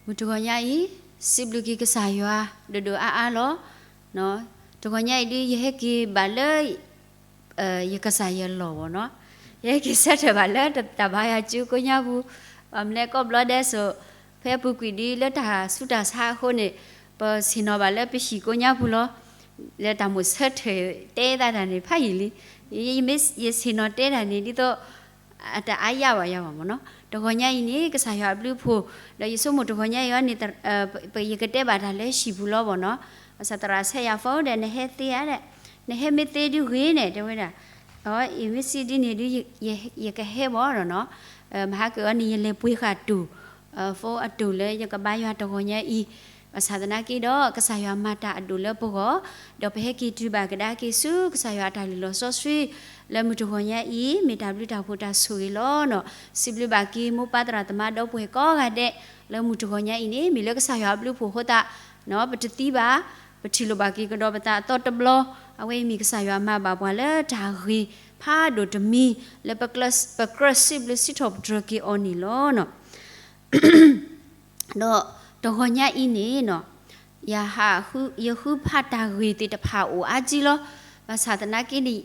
မုၢ်တဂီၤညါအံၤ စံးဘျုးက့ၤကစၢ်ယွၤဒိၣ်ဒိၣ်အါအါလီၤ. တဂီၤညါအံၤဒ် ယဟဲက့ၤဘၣ်လၢ ယကစၢ်ယွၤလီၢ်ဘၣ်နီၤ, ယဟဲက့ၤဆၢထၢၣ်ဘၣ်လၢတၢ်ဘါယွၤစုကိညါပူၤ, ဘၣ်မနုၤလဲၣ် ကိးဘျီဒဲးစိၤ ဖဲအပူၤကွံာ်ဒ်လၢတၢ်ဆူးတၢ်ဆါအဃိန့ၣ် ပဆ့ၣ်နီၤဘၣ်လၢပဟံၣ်ကိညါပူၤလီၤ. လၢတၢ်မိၣ်ဆၢထၢၣ်တဲသးတၢ်န့ၣ် ဖးယံာ်လံ, ယမ့ၢ်ယဆ့ၣ်နီၤတဲတၢ်န့ၣ် ဒ်သိး အတအါယၢ်ဘၣ်ယၤဘၣ်မ့ၢ်နီၤ. တဂီၤညါအံၤန့ၣ် ကစၢ်ယွၤအဘျုးအဖှိၣ် ဒီးယဆိကမိၣ်တဂီၤညါအံၤန့ၣ် ယကတဲဘၣ်တၢ်လၢဟံၣ်ပူၤလီၤဘၣ်နီၤ. ဘၣ်ဆၣ်သရၣ်ဆဲးယၤ phone ဒီး နဟဲသ့ဧါဒီး နဟဲမ့ၢ်သ့ဒ်ဂ့ၤန့ၣ် တဲဝဲဒၣ်, အံၤမ့ၢ်စံးဒ်န့ၣ်ဒ် ယကဟဲဘၣ်ဒီးနီၤ, မဟါကအီၤန့ၣ် ယလဲၤပှ့ၤဃာ်တိၢ် phone အတိၢ်လၢယကဘါယွၤတဂီၤညါအံၤ, ဘၣ်ဆၣ်သနာ်က့ဒီး ကစၢ်ယွၤမၤတၢ်အဒိၣ်လၢပဂီၢ်, ဒီးပဟဲက့ၤတုၤဘၣ်ကဒါက့ၤဆူ ကစၢ်ယွၤအတၢ်လုၢ်လီၢ်စီဆှံ လၢမုၢ်တဂီၤညါအံၤ မ့ၢ်တၢ်ဘျုးတၢ်ဖှိၣ်တၢ်ဆိၣ်ဂ့ၤလီၤနီၤ. စံးဘျုးဘၣ်က့ၤမိၢ်ပၢ်သရၣ်သမါဒီပုၢ်ဝဲၢ်ကိးဂၤဒဲး လၢမုၢ်တဂီၤညါအံၤန့ၣ် မ့ၢ်လၢကစၢ်ယွၤအဘျုးအဖှိၣ်အဃိသတး ပတသံဘၣ်, ပထံၣ်လိာ်ဘၣ်က့ၤကဒီးပသးအသီတဘျီ, အဝဲအံၤမ့ၢ်ကစၢ်ယွၤမၤဘၣ်ပှၤလၢတၢ်ဂ့ၤဖးဒိၣ်တမံၤ လၢပကြၢးစံးဘျုးစံးထီၣ်ပတြၢၤက့ၤအီၤန့ၣ်လီၤနီၤ. ဒီးတဂီၤညါအံၤန့ၣ်နီၤ, ယဟးဃု ယဃုဖးတၢ်ဂ့ၢ်သ့ၣ်တဖၣ်အိၣ်အါကံလီၤ. ဘၣ်ဆၣ်သနာ်က့န့ၣ်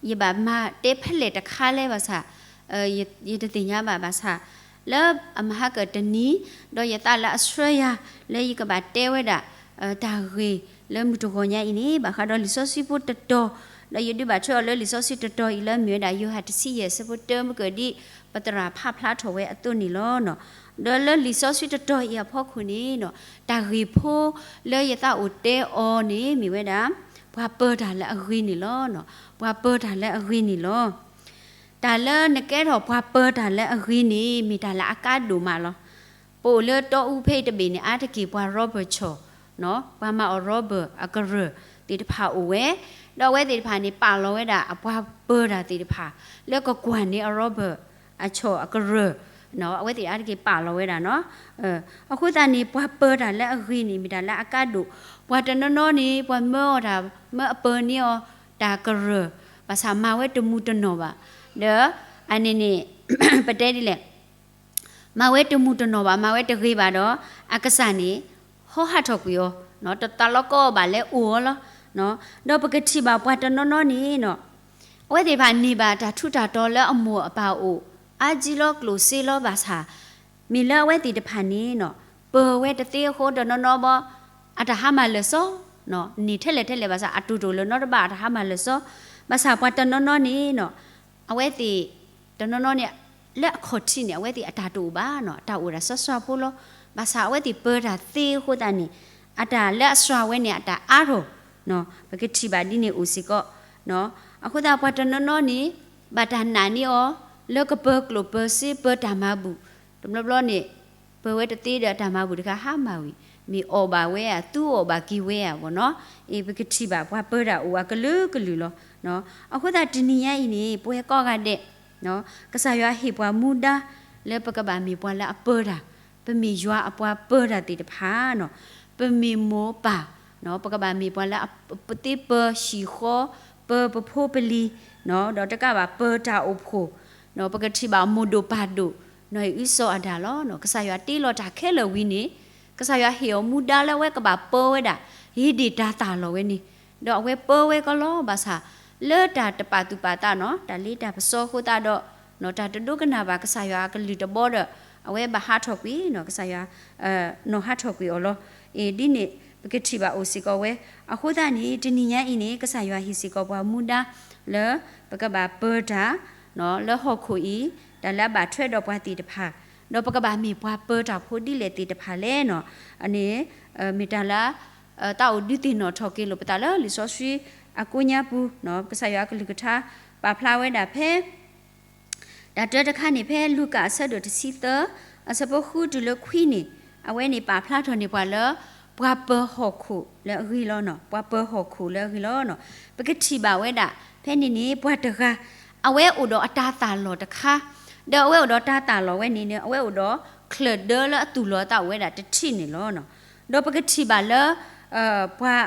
ယဘၣ်မၤတဲဖဲလဲၣ်တခါလဲၣ်ဘၣ်ဆၣ် ယတသ့ၣ်ညါဘၣ်ဘၣ်ဆၣ် လၢအမဟါကတနံၤ ဒီးယသးလၢအဆှၢယၤ လၢယကဘၣ်တဲဝဲဒၣ် တၢ်ဂ့ၢ်လၢမုၢ်တဂီၤညါအံၤန့ၣ် ဘၣ်ဃးဒီးလံာ်စီဆှံဖိတတီၤ, ဒီးယဒုးဘၣ်ထွဲအီၤလၢလံာ်စီဆှံတတီၤအံၤလၢမ့ၢ်ဝဲဒၣ် ယိၤဟၣ်တဆံယဲၢ်ဆၢဖိတၢ မ့ၢ်ကဒ်ပသရၣ်ဖးဖျါထီၣ်ဝဲအသိးန့ၣ်လီၤ. ဒီးလၢလံာ်စီဆှံတတီၤအံၤအဖီခိၣ်န့ၣ်နီၤ, တၢ်ဂ့ၢ်ဖိလၢယသးအိၣ်တဲအီၤန့ၣ် မ့ၢ်ဝဲဒၣ် ပှၤပၢၤတၢ်လၢအဂ့ၤန့ၣ်လီၤ. ပှၤပၢၤတၢ်လၢအဂ့ၤန့ၣ်လီၤ. တၢ်လၢနကဲထီၣ်ပှၤပၢၤတၢ်လၢအဂ့ၤန့ၣ် မ့ၢ်တၢ်လၢအကါဒိၣ်မးလီၤ. ပအိၣ်လၢတီအူဖဲအံၤတဘ့ၣ်န့ၣ် အါတက့ၢ်ပှၤ rubber ဆီၣ် ပှၤမၤအီၣ် rubber အကရၢၢ်သ့ၣ်တဖၣ်အိၣ်ဝဲ, ဒီးအဝဲသ့ၣ်တဖၣ်န့ၣ် ပာ်လီၤဝဲဒၣ်အပှၤပၢၤတၢ်သ့ၣ်တဖၣ် လၢကကွၢ်န့ၢ်အ rubber အဆီၣ်အကရၢၢ်, အဝဲသ့ၣ်အါတက့ၢ်ပာ်လီၤဝဲဒၣ်နီၤ. အဃိသတးန့ၣ် ပှၤပၢၤတၢ်လၢအဂ့ၤန့ၣ် မ့ၢ်တၢ်လၢအကါဒိၣ်, ပှၤတနီၤနီၤန့ၣ် ပှၤမၢအီၣ်တၢ် မၢအပၢၤန့ၢ်အီၤတၢ်ကရၢၢ်, ဘၣ်ဆၣ်မၤဝဲတမူတနီၢ်ဘၣ်, ဒီးအန့ၣ်န့ၣ် ပတဲဒ်လဲၣ် မၤဝဲတမူတနီၢ်ဘၣ် မၤဝဲတဂ့ၤဘၣ်ဒီး အကစၢ်န့ၣ် ဟီဟးထီၣ်ကွံာ်အီၤ, တသးလီကီအီၤဘၣ်လဲၤအိၣ်အီၤလီၤ. ဒီးပကထံၣ်ဘၣ်ပှၤတနီၤနီၤန့ၣ်နီၤ, အဝဲသ့ၣ်တဖၣ်န့ၢ်ဘၣ်တၢ်ထူးတၢ်တီၤလၢအမိၢ်အပၢ်အိၣ် အါကံလီၤကျိၣ်စ့လီၤဘၣ်ဆၣ်, မ့ၢ်လၢအဝဲသ့ၣ်တဖၣ်န့ၣ်နီၤ, ပၢၤဝဲတသ့အဃိတနီၤနီၤဘၣ်, အတၢ်ဟါမၢ်လၢာ်စီ, န့ၢ်ထဲလဲၣ်ထဲလဲၣ်ဘၣ်ဆၣ် အတိၢ်တိၢ်လၢၤနီတဘၣ် အတၢ်ဟါမၢ်လၢာ်စီ, ဘၣ်ဆၣ်ပှၤတနီၤနီၤန့ၣ်နီၤ အဝဲသ့ၣ် တနီၤနီၤန့ၣ် လၢအခီၣ်ထံးန့ၣ် အဝဲသ့ၣ်အတၢ်တအိၣ်ဘၣ်နီၤ, အတၢ်အိၣ်ဒၣ်စှၤစှၤဖိလီၤ. ဘၣ်ဆၣ်အဝဲသ့ၣ်ပၢၤတၢ်သ့အဃိသတးန့ၣ် အတၢ်လၢအစှၤဝဲန့ၣ် အတၢ်အါထီၣ်, ပကထံၣ်ဘၣ်ဒ်န့ၣ်အိၣ်စ့ၢ်ကီး. အဃိသတးပှၤတနီၤနီၤန့ၣ် ဘၣ်တၢ်နာ်န့ၢ်အီၤ လၢကပၢၤကျိၣ်ပၢၤစ့ပၢၤတၢ်မၤဘူၣ်, တဘျီဘျီန့ၣ် ပၢၤဝဲတသ့ဒီးအတၢ်မၤဘူၣ်တခါဟါမၢ်ဝံၤ, မ့ၢ်အီၣ်ဘၣ်ဝဲဧါ သူအီၣ်ဘၣ်က့ၤဝဲဧါဘၣ်နီၤ. အ့ၣ်ပကထံၣ်ဘၣ်ပှၤပၢၤတၢ်အိၣ်အကလုာ်ကလုာ်လီၤ. အဃိသတးတနံၤညါအံၤန့ၣ် ပဝဲကိးဂၤဒဲး ကစၢ်ယွၤဟ့ၣ်ပှၤမူဒါ လၢပကဘၣ်မ့ၢ်ပှၤလၢအပၢၤတၢ်, ပမ့ၢ်ယွၤအပှၤပၢၤတၢ်သ့ၣ်တဖၣ်နီၤ, ပမ့ၢ်မိၢ်ပၢ်, ပကဘၣ်မ့ၢ်ပှၤလၢအပသ့ပၢၤဟံၣ်ဃီ, ပၢၤပဖိပလံၤ, ဒီးတကးဘၣ်ပၢၤတၢ်အိၣ်ဖှိၣ်, ပကထံၣ်ဘၣ်မိၢ်ဒိၣ်ပၢ်ဒိၣ်, နီၢ်အံၣ်အုစီၤအၤဒၣ်လီၤ. ကစၢ်ယွၤတ့လီၤတၢ်ခဲလၢာ်ဝံၤန့ၣ် ကစၢ်ယွၤဟ့ၣ်အီၤမူဒါလၢအဝဲကဘၣ်ပၢဝဲဒၣ် ဟ့ၣ်ဒ့ၣ်တၢ်သၣ်လီၤဝဲန့ၣ်, ဒီးအဝဲပၢဝဲကလီၤဘၣ်ဆၣ် လၢတၢ်တပာ်သူၣ်ပာ်သးနီၤ တၢ်လ့တၢ်ပစီအဃိသတးဒီး တၢ်တဒိကနၣ်ဘၣ်ကစၢ်ယွၤအကလုၢ်တဘီဒီး အဝဲဘၣ်ဟးထီၣ်ကွံာ်နီၤ ကစၢ်ယွၤ နီၢ်ဟးထီၣ်ကွံာ်အီၤလီၤ. အ့ၣ်ဒ်န့ၣ် ပကထံၣ်ဘၣ်အိၣ်စ့ၢ်ကီးဝဲ. အဃိသတးန့ၣ် တနံၤညါအံၤန့ၣ် ကစၢ်ယွၤဟ့ၣ်စ့ၢ်ကီးပှၤမူဒါ လၢပကဘၣ်ပၢၤတၢ် လၢဟီၣ်ခိၣ်အံၤ တၢ်လၢအဘၣ်ထွဲဒီးပှၤသ့ၣ်တဖၣ်, ဒီးပကဘၣ်မ့ၢ်ပှၤပၢၤတၢ်ဖိဒ်လဲၣ်သ့ၣ်တဖၣ်လဲၣ်နီၤ. အန့ၣ် မ့ၢ်တၢ်လၢ သးအိၣ်ဒုးသ့ၣ်နီၣ်ထီၣ်က့ၤလိာ်ပသးလၢလံာ်စီဆှံအကိးညါပူၤ, ကစၢ်ယွၤအကလုၢ်ကထါ ပာ်ဖျါဝဲဒၣ်ဖဲ တၢ်တၢတခါန့ၣ် ဖဲလူၤကၣ်အဆၢဒိၣ်တဆံသၢ အဆၢဖိဃုတုၤလၢခွံန့ၣ်, အဝဲန့ၣ်ပာ်ဖျါထီၣ်န့ၢ်ပှၤလၢ ပှၤပၢၤဟီၣ်ခိၣ်လၢအဂ့ၤလီၤ. ပှၤပၢၤဟီၣ်ခိၣ်လၢအဂ့ၤလီၤ. ပကထံၣ်ဘၣ်ဝဲဒၣ် ဖဲန့ၣ်န့ၣ် ပှၤတဂၤ အဝဲအိၣ်ဒီးအတၢ်သၣ်လီၤတခါ, ဒီးအဝဲအိၣ်ဒီးတၢ်သၣ်လီၤဝဲန့ၣ်န့ၣ် အဝဲအိၣ်ဒီး ချၢၣ်ဒၢလၢအသူၣ်လီၤအသးအိၣ်ဝဲဒၣ်တထံၣ်န့ၣ်လီၤ. ဒီးပကထံၣ်ဘၣ်လၢ ပှၤ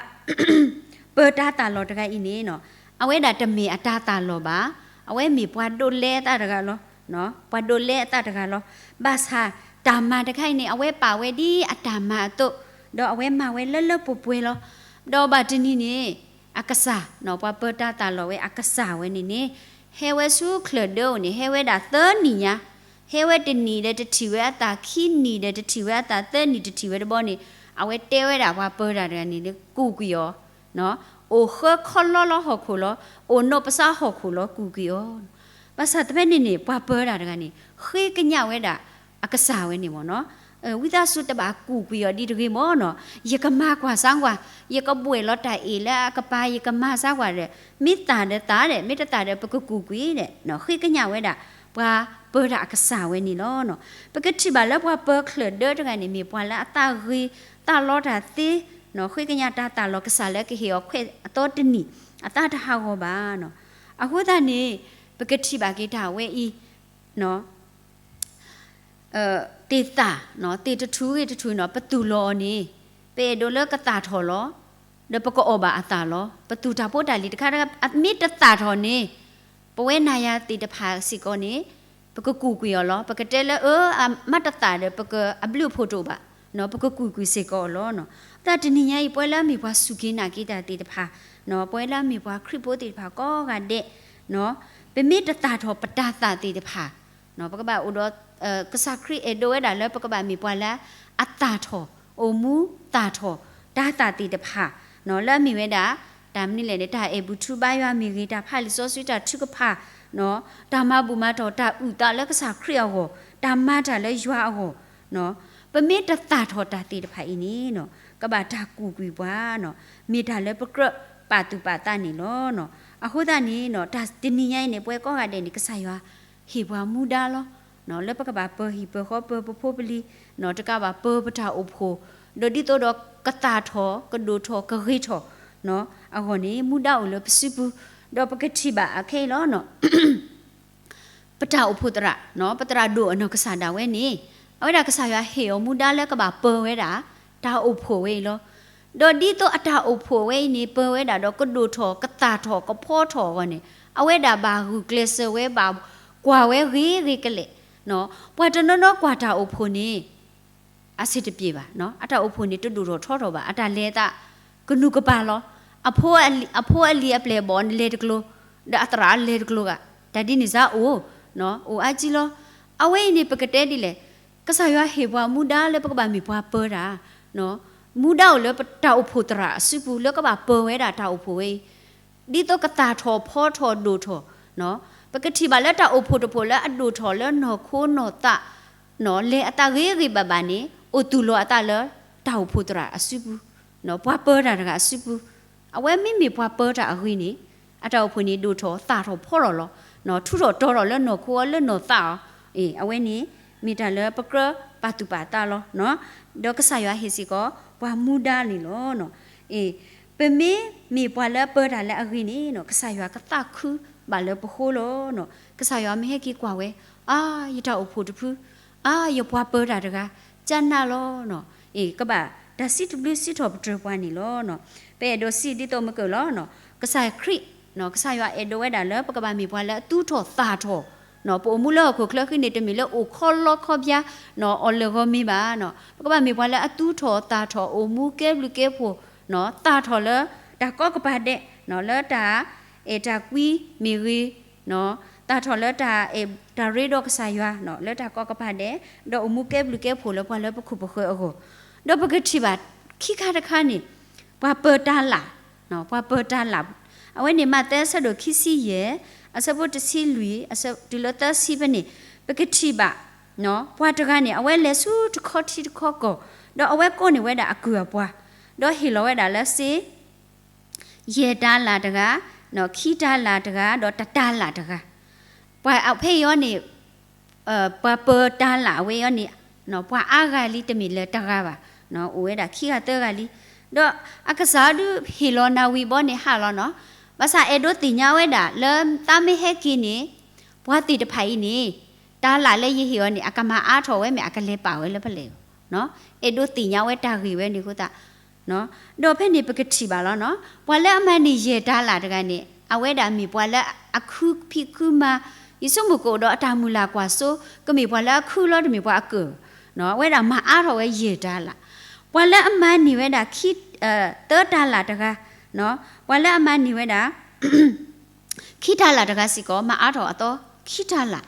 ပၢၤတၢ်သၣ်လီၤတဂၤအံၤန့ၣ်နီၤ, အဝဲဒၣ်တမ့ၢ်အတၢ်သၣ်လီၤဘၣ်, အဝဲမ့ၢ်ပှၤဒိးလဲအသးတဂၤလီၤ. ပှၤဒိးလဲအသးတဂၤလီၤ. ဘၣ်ဆၣ် တၢ်မၤတခါအံၤန့ၣ် အဝဲပာ်ဝဲဒ်အတၢ်မၤအသိး, ဒီးအဝဲမၤဝဲလၢလၢပှဲၤပှဲၤလီၤ. ဒီးဘၣ်တနံၤန့ၣ် အကစၢ်, ပှၤပၢတၢ်သးလီၤဝဲအကစၢ်ဝဲန့ၣ်န့ၣ်, ဟဲဝဲဆူချၢၣ်ဒၢအိၣ်န့ၣ် ဟဲဝဲဒၣ်သၢနံၣ်ညါ, ဟဲဝဲတနံၣ်ဒီးတထံၣ်ဝဲအသး, ခံနံၣ်ဒီးတထံၣ်ဝဲအသး, သၢနံၣ်တထံၣ်ဝဲတဘျီန့ၣ်, အဝဲတဲဝဲဒၣ်ပှၤပၢတၢ်တဂၤန့ၣ် ကူၣ်ကွံာ်အီၤ အိၣ်ဃၢခီလီလီဟီၣ်ခိၣ်လီၤ, အိၣ်နီၢ်ပစးဟီၣ်ခိၣ်လီၤ ကူၣ်ကွံာ်အီၤ. ဘၣ်ဆၣ်တဖဲန့ၣ်န့ၣ် ပှၤပၢတၢ်တဂၤန့ၣ် ဃ့ကညးဝဲဒၣ်အကစၢ်ဝဲန့ၣ်မ့ၢ်နီၤ, ဝံသးစူၤတဘၣ်ကူၣ်ကွံာ်အီၤဒ်တဂ့ၤမ့ၢ်နီၤ, ယကမၤကွၢ်စၢ်ကွၢ်, ယကဘှဲးလီၤတၢ်အ့ၣ်လၢအကပၤ ယကမၤစၢ်ကွၢ်ဒီး မ့ၢ်သးဒီးသးဒီး မ့ၢ်တသးဒီးပကကူၣ်ကွံာ်ဒီး ဃ့ကညးဝဲဒၣ် ပှၤပၢတၢ်အကစၢ်ဝဲန့ၣ်လီၤ. ပကထံၣ်ဘၣ်လၢပှၤပၢချၢၣ်ဒၢတဂၤန့ၣ် မ့ၢ်ပှၤလၢအသးဂ့ၤ သးလီတၢ်သ့, ဃ့ကညးတၢ်သးလီၤကစၢ်လၢကဟ့ၣ်အီၤခွဲးအသီတနံၣ် အသးတဟးဂီၤဘၣ်နီၤ. အဃိသတးန့ၣ် ပကထံၣ်ဘၣ်က့ၤတၢ်ဝဲအံၤ သ့ၣ်သၣ်, သ့ၣ်တထူၣ်ဂ့ၤတထူၣ်နီၤ ပသူၣ်လီၤအီၤန့ၣ် ပအဲၣ်ဒိးလၢကသၣ်ထီၣ်လီၤ, ဒီးပကအီၣ်ဘၣ်အသၣ်လီၤ. ပသူၣ်တၢ်ဖိတၢ်လံၤတခါတခါ မ့ၢ်တသၣ်ထီၣ်န့ၣ် ပဝဲနၤယၤသ့ၣ်တဖၣ်စ့ၢ်ကီးန့ၣ် ပကကူၣ်ကွံာ်အီၤလီၤ. ပကတဲလၢအၢ မ့ၢ်တသၣ်ဒီး ပကအဘျုးအဖှိၣ်တအိၣ်ဘၣ်, ပကကူၣ်ကွံာ်စ့ၢ်ကီးအီၤလီၤ. တၢ်တနံၤညါအံၤ ပဝဲလၢအမ့ၢ်ပှၤစူၢ်က့ၤနာ်က့ၤတၢ်သ့ၣ်တဖၣ်, ပဝဲလၢအမ့ၢ်ပှၤခရံာ်ဖိသ့ၣ်တဖၣ်ကိးဂၤဒဲး ပမ့ၢ်တသၣ်ထီၣ်ပတၢ်သၣ်သ့ၣ်တဖၣ်, ပကဘၣ်အိၣ်ဒီး ကစၢ်ခရံာ်အဲၣ်ဒိးဝဲဒၣ်လၢပကဘၣ်မ့ၢ်ပှၤလၢအသၣ်ထီၣ်, အိၣ်မူသၣ်ထီၣ် တၢ်သၣ်သ့ၣ်တဖၣ်, လၢအမ့ၢ်ဝဲဒၣ် တၢ်မနုၤလဲၣ်န့ၣ် တၢ်အဲၣ်ဘူၣ်ထူဘါယွၤမ့ၢ်ဂ့ၤ, တၢ်ဖးလံာ်စီဆှံတၢ်ထုကဖၣ်, တၢ်မၤဘူၣ်မၤတီၢ် တၢ်အုၣ်သးလၢကစၢ်ခရံာ်အဂီၢ်, တၢ်မၤတၢ်လၢယွၤအဂီၢ်, ပမ့ၢ်တသၣ်ထီၣ်တၢ်သ့ၣ်တဖၣ်အံၤန့ၣ် ကဘၣ်တၢ်ကူၣ်ကွံာ်ပှၤ, မ့ၢ်တၢ်လၢပကြၢးပာ်သူၣ်ပာ်သးန့ၣ်လီၤ. အဃိသတးန့ၣ် တၢ်တနံၤညါအံၤန့ၣ် ပဝဲကိးဂၤဒဲးန့ၣ် ကစၢ်ယွၤဟ့ၣ်ပှၤမူဒါလီၤ. လၢပကဘၣ်ပၢၤဟံၣ်ပၢၤဃီပၢၤပဖိပလံၤ, တကးဘၣ်ပၢၤပတၢ်အိၣ်ဖှိၣ်, ဒီးဒ်သိးဒီးကသၣ်ထီၣ် ကဒိၣ်ထီၣ် ကဂ့ၤထီၣ်အဂီၢ်န့ၣ် မူဒါအိၣ်လၢပစုပူၤ, ဒီးပကထံၣ်ဘၣ်အခဲအံၤလီၤ. ပတၢ်အိၣ်ဖှိၣ်သရၣ်, ပသရၣ်ဒိၣ်အနီၢ်ကစၢ်ဒၣ်ဝဲန့ၣ် အဝဲဒၣ်ကစၢ်ယွၤဟ့ၣ်အီၤမူဒါလၢကဘၣ်ပၢၤဝဲဒၣ် တၢ်အိၣ်ဖှိၣ်ဝဲအံၤလီၤ. ဒီးဒ်သိးအတၢ်အိၣ်ဖှိၣ်ဝဲအံၤန့ၣ် ပၢၤဝဲဒၣ်ဒီးကဒိၣ်ထီၣ် ကသၣ်ထီၣ် ကဖီထီၣ်အဂီၢ်န့ၣ် အဝဲဒၣ်ဘၣ်ဂုာ်ကျဲးစၢးဝဲ ဘၣ်ကွၢ်ဝဲဂ့ၤဂ့ၤကလဲာ်. ပှၤတနီၤနီၤကွၢ်တၢ်အိၣ်ဖှိၣ်န့ၣ် အဆင်တပြေဘၣ်, အတၢ်အိၣ်ဖှိၣ်န့ၣ် တဒိၣ်ထီၣ်ထီထီၣ်ဘၣ်, အတၢ်လဲၤအသးကနူၤကပၤလီၤ. အဖိအလံၤအပျဲၢ်အဘီၣ်န့ၣ် လဲၤတကျိၤ, ဒီးအသရၣ်လဲၤတကျိၤဂၤ, တၢ်ဒ်န့ၣ်စ့ၢ်အိၣ်, အိၣ်အါကံလီၤ. အဝဲအံၤန့ၣ် ပကတဲဒ်လဲၣ်, ကစၢ်ယွၤဟ့ၣ်ပှၤမူဒါလၢပကဘၣ်မ့ၢ်ပှၤပၢၤတၢ်, မူဒါအိၣ်လၢတၢ်အိၣ်ဖှိၣ်သရၣ်အစုပူၤ လၢကဘၣ်ပၢၤဝဲဒၣ်တၢ်အိၣ်ဖှိၣ်ဝဲအံၤ ဒ်သိးကသၣ်ထီၣ်ဖီထီၣ်ဒိၣ်ထီၣ်, ပကထံၣ်ဘၣ်လၢတၢ်အိၣ်ဖှိၣ်တဖှိၣ်လၢအဒိၣ်ထီၣ်လၢနီၢ်ခိနီၢ်သး, လဲၤအသးဂ့ၤဂ့ၤဘၣ်ဘၣ်န့ၣ် အိၣ်သူၣ်လီၤအသးလၢတၢ်အိၣ်ဖှိၣ်သရၣ်အစုပူၤ, ပှၤပၢၤတၢ်တဂၤအစုပူၤ, အဝဲမ့မ့ၢ်ပှၤပၢၤတၢ်အဂ့ၤန့ၣ် အတၢ်အိၣ်ဖှိၣ်န့ၣ် ဒိၣ်ထီၣ်သၣ်ထီၣ်ဖီထီၣ်လီၤ. ထူထီၣ်တီၤထီၣ်လၢနီၢ်ခိအီၤလၢနီၢ်သးအီၤ, အဝဲန့ၣ် မ့ၢ်တၢ်လၢပကြၢးပာ်သူၣ်ပာ်သးလီၤ. ဒီးကစၢ်ယွၤဟ့ၣ်စ့ၢ်ကီး ပှၤမူဒါန့ၣ်လီၤ. ပမ့မ့ၢ်ပှၤလၢအပၢၤတၢ်လၢအဂ့ၤန့ၣ် ကစၢ်ယွၤကသးခုဘၣ်လၢပဃိလီၤ. ကစၢ်ယွၤမ့ၢ်ဟဲက့ၤကွၢ်ဝဲ, အါ ယတၢ်အိၣ်ဖှိၣ်တဖု, အါ ယပှၤပၢၤတၢ်တဂၤ, ကနၣ်လီၤ. ကဘၣ်တၢ်စံးတဘျုးစံးထီၣ်ပတြၢၤပှၤန့ၣ်လီၤ. ပအဲၣ်ဒိးစံးဒ်သိးမ့ၢ်ကၢၢ်လီၤ. ကစၢ်ခရံာ်, ကစၢ်ယွၤအဲၣ်ဒိးဝဲဒၣ်လၢပကဘၣ်မ့ၢ်ပှၤလၢအသူၣ်ထီၣ်သၣ်ထီၣ်, ပအိၣ်မူလၢဟီၣ်ခိၣ်ချၢဃံန့ၣ် တမ့ၢ်လၢအိၣ်ခီလီခီပျါ အီၣ်လၢာ်ဂီၤမ့ၢ်ဘၣ်. ပကဘၣ်မ့ၢ်ပှၤလၢအသူၣ်ထီၣ်သၣ်ထီၣ် အိၣ်မူကဲဘျုးကဲဖှိၣ်, သၣ်ထီၣ်လၢတၢ်ကီကပၤဒဲး, လၢတၢ်အဲၣ်တၢ်ကွံမ့ၢ်ဂ့ၤ, သၣ်ထီၣ်လၢတၢ်အဲၣ်တၢ်ရ့ဒီးကစၢ်ယွၤ လၢတၢ်ကီကပၤဒဲး, ဒီးအိၣ်မူကဲဘျုးကဲဖှိၣ်လၢပှၤလၢပခိၣ်ပဃၢၤအဂီၢ်, ဒီးပကထံၣ်ဘၣ်ခံခါတခါန့ၣ် ပှၤပၢၤတၢ်လၣ်, ပှၤပၢၤတၢ်လၣ်, အဝဲန့ၣ် မးသဲအဆၢဒိၣ်ခံဆံယဲၢ်, အဆၢဖိတဆံလွံၢ် တုၤလၢသၢဆံဖဲန့ၣ်, ပကထံၣ်ဘၣ် ပှၤတဂၤန့ၣ် အဝဲလဲၤဆူတခီထံတခီကီၢ်, ဒီးအဝဲကိးန့ၢ်ဝဲဒၣ်အကုၢ်အပှၤ, ဒီးဟ့ၣ်လီၤဝဲဒၣ်လၢစ့ ယဲၢ်တၤလၣ်တဂၤ, ခံတၤလၣ်တဂၤ, ဒီးတတၤလၣ်တဂၤ. ပှၤဖဲအံၤအီၤန့ၣ် ပှၤပၢၤတၢ်လၣ်အဝဲအံၤန့ၣ် ပှၤအါဂၤလံ တမ့ၢ်လၢတဂၤဘၣ်, အိၣ်ဝဲဒၣ်ခံဂၤသၢဂၤလံ. ဒီးအကစၢ်ဒုးဟ့ၣ်လီၤနၤဝံၤဘီန့ၣ်ဟးလီၤနီၤ, ဘၣ်ဆၣ်အဲၣ်ဒိးသ့ၣ်ညါဝဲဒၣ်လၢ သးမ့ၢ်ဟဲက့ၤန့ၣ် ပှၤသ့ၣ်တဖၣ်အံၤန့ၣ် တၢ်လၣ်လၢယဟ့ၣ်အီၤန့ၣ် အကမၤအါထီၣ်ဝဲမ့ၢ် အကလဲၤပာ်ဝဲလၢဖဲလဲၣ်, အဲၣ်ဒိးသ့ၣ်ညါဝဲတၢ်ဂ့ၢ်ဝဲန့ၣ်အဃိသတး ဒီးဖဲန့ၣ်ပကထံၣ်ဘၣ်လီၤနီၤ, ပှၤလၢအမၤန့ၢ်ယဲၢ်တၤလၣ်တဂၤန့ၣ် အဝဲဒၣ်မ့ၢ်ပှၤလၢအခုဖံးခုမၤ, ယဆိကမိၣ်ကအိၣ်ဒီးအတၢ်မုၢ်လၢ်ကွၢ်စိ, ကမ့ၢ်ပှၤလၢအခုလီၤ တမ့ၢ်ပှၤအကုၢ်, အဝဲဒၣ်မၤအါထီၣ်ဝဲယဲၢ်တၤလၣ်. ပှၤလၢအမၤန့ၢ်ဝဲဒၣ် သၢတၤလၣ်တဂၤ, ပှၤလၢအမၤန့ၢ်ဝဲဒၣ် ခံတၤလၣ်တဂၤစ့ၢ်ကီး မၤအါထီၣ်အသီခံတၤလၣ်.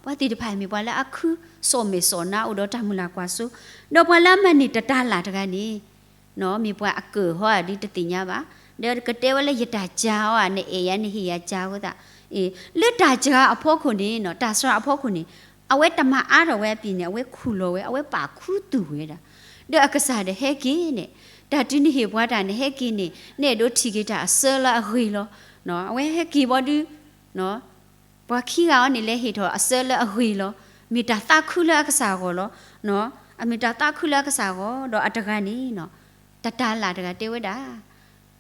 ပှၤသ့ၣ်တဖၣ်မ့ၢ်ပှၤလၢအခုစိာ်မဲာ်စိာ်နါအိၣ်ဒီးတၢ်မုၢ်လၢ်ကွၢ်စိ, ဒီးပှၤလၢအမၤန့ၢ်တတၤလၣ်တဂၤန့ၣ် မ့ၢ်ပှၤအကၢၢ်ဟီဧါဒ်တသ့ၣ်ညါဘၣ်, ဒီးကတဲဝဲလၢယတၢ်စှၤအီၤဧါ, နအဲၣ်ယၤ နဟ့ၣ်ယၤစှၤအဃိသတး, လၢတၢ်စှၤအဖီခိၣ်န့ၣ် တၢ်စှၤအဖီခိၣ်န့ၣ် အဝဲတမၤအါထီၣ်ဝဲအပျ့ၤန့ၣ် အဝဲခူၣ်လီၤဝဲ, အဝဲပာ်ခူသူၣ်ဝဲဒၣ်, ဒီးအကစၢ်ဒီးဟဲက့ၤန့ၣ်, တၢ်တုၤနဟ့ၣ်ပှၤတၢ်နဟဲက့ၤန့ၣ် နအဲၣ်ဒိးထံၣ်က့ၤတၢ်အစၢလၢအဂ့ၤလီၤ. အဝဲဟဲက့ၤဘီဒု ပှၤခံဂၤအံၤန့ၣ် လဲၤဟ့ၣ်ထီၣ်အစၢလၢအဂ့ၤလီၤ. မ့ၢ်တၢ်သးခုလၢအကစၢ်အဂီၢ်လီၤ. အမ့ၢ်တၢ်သးခုလၢအကစၢ်အဂီၢ်, ဒီးအတဂၤန့ၣ် တတၤလၣ်တဂၤတဲဝဲဒၣ်,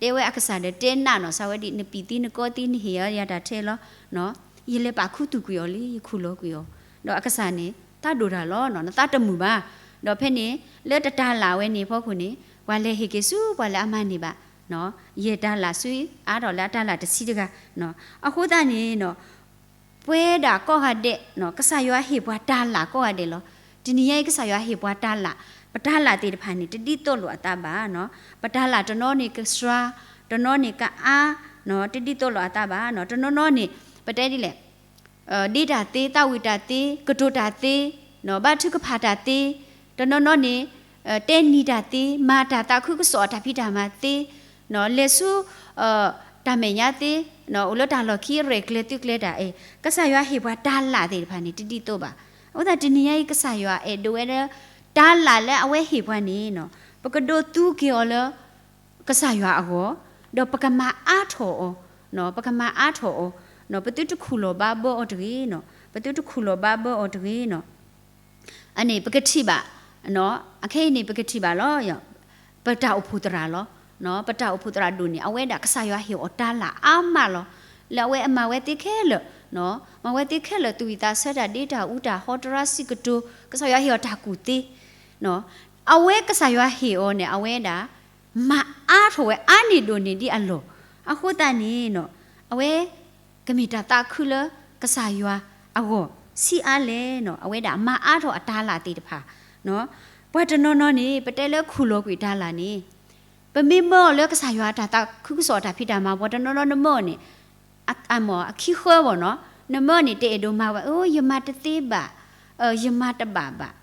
တဲဝဲအကစၢ်ဒီးတဲနးနီၢ်စၢ်ဝဲဒ် နပံာ်သံနကီသံ နဟ့ၣ်ယၤတၢ်ထဲလီၤ. ယလဲၤပာ်ခူသူၣ်ကွံာ်အီၤလံ, ယခူၣ်လီၤကွံာ်အီၤ, ဒီးအကစၢ်န့ၣ် သးဒိၣ်တၢ်လီၤ, နသးတမုာ်ဘၣ်. ဒီးဖဲန့ၣ် လၢတတၤလၣ်ဝဲန့ၣ်အဖီခိၣ်န့ၣ် ပှၤလဲၤဟ့ၣ်က့ၤဆူပှၤလၢအမၤန့ၢ်ဘၣ် ယဲၢ်တၤလၣ်ဆူအါထီၣ်လၢအတၤလၣ်တဆံတဂၤ. အဃိသတးန့ၣ် ပဝဲဒၣ်ကိးဂၤဒဲး ကစၢ်ယွၤဟ့ၣ်ပှၤတၤလၣ်ကိးဂၤဒဲးလီၤ. တနံၤညါအံၤ ကစၢ်ယွၤဟ့ၣ်ပှၤတၤလၣ်, ပတၤလၣ်သ့ၣ်တဖၣ်န့ၣ် တဒ်သိးလိာ်အသးဘၣ်. ပတၤလၣ်တနီၤန့ၣ်ကစှၤ, တနီၤန့ၣ်ကအါ, တဒ်သိးလိာ်အသးဘၣ်. တနီၤနီၤန့ၣ် ပတဲဒ်လဲၣ် ဒ့တၢ်သ့, သးဝံၣ်တၢ်သ့, ကတိၤတၢ်သ့, ဘါထုကဖၣ်တၢ်သ့, တနီၤနီၤန့ၣ် တဲနံၤတၢ်သ့, မၤတၢ်သးခုကစီၣ်အတၢ်ဖံးတၢ်မၤသ့, လဲၤဆူ တၢ်မဲာ်ညါသ့, အိၣ်လၢတၢ်လီၢ်ခံအရဲၣ်ကျဲၤသုကျဲၤတၢ်အဲၣ်, ကစၢ်ယွၤဟ့ၣ်ပှၤတၤလၣ်သ့ၣ်တဖၣ်န့ၣ် တဒ်သိးဘၣ်. အဃိသတးတနံၤညါအံၤ ကစၢ်ယွၤအဲၣ်ဒိးဝဲလၢ တၤလၣ်လၢအဝဲဟ့ၣ်ပှၤန့ၣ် ပကဒိးသူက့ၤအီၤလၢ ကစၢ်ယွၤအဂီၢ်, ဒီးပကမၤအါထီၣ်အီၤ, ပကမၤအါထီၣ်အီၤ, ပသုတခူၣ်လီၤဘါဘၢအီၤတဂ့ၤ, ပသုတခူၣ်လီၤဘါဘၢအီၤတဂ့ၤ. အန့ၣ် ပကထံၣ်ဘၣ်, အခဲအံၤန့ၣ် ပကထံၣ်ဘၣ်လီၤ. ပတၢ်အိၣ်ဖှိၣ်သရၣ်လီၤ. ပတၢ်အိၣ်ဖှိၣ်သရၣ်ဒိၣ်န့ၣ် အဝဲဒၣ်ကစၢ်ယွၤဟ့ၣ်အီၤတၤလၣ်အါမးလီၤ. လၢအဝဲအမၤဝဲသ့ခဲလၢာ်, မၤဝဲသ့ခဲလၢာ် သူၣ်ဝံၣ်သးဆၢတၢ် ဒ့တၢ်အူတၢ် ဟီတရါစံးကတိၤ, ကစၢ်ယွၤဟ့ၣ်အီၤတၢ်ကူၣ်သ့ အဝဲကစၢ်ယွၤဟ့ၣ်အီၤန့ၣ် အဝဲဒၣ် မၤအါထီၣ်ဝဲအါန့ၢ်ဒိၣ်န့ၢ်ဒ်အလီၢ်. အဃိသတးန့ၣ် အဝဲကမ့ၢ်တၢ်သးခုလၢကစၢ်ယွၤအဂီၢ် ဆံးအါလဲၣ်န့ၣ် အဝဲဒၣ်မၤအါထီၣ်အတၤလၣ်သ့ၣ်တဖၣ်. ပှၤတနီၤနီၤန့ၣ် ပတဲလၢခူၣ်လီၤကွံာ်တၤလၣ်န့ၣ် ပမ့ၢ်မၢအီၤလၢကစၢ်ယွၤအတၢ်သးခုကစီၣ်အတၢ်ဖံးတၢ်မၤ ပှၤတနီၤနီၤနမၢအီၤန့ၣ် အမ့ၢ်အခံဃၢဘၣ်န့ၣ်, နမၢန့ၣ် တအဲၣ်ဒိးမၤဝဲ, အိ ယမၤတသ့ဘၣ်, ယမၤတဘၣ်ဘၣ်.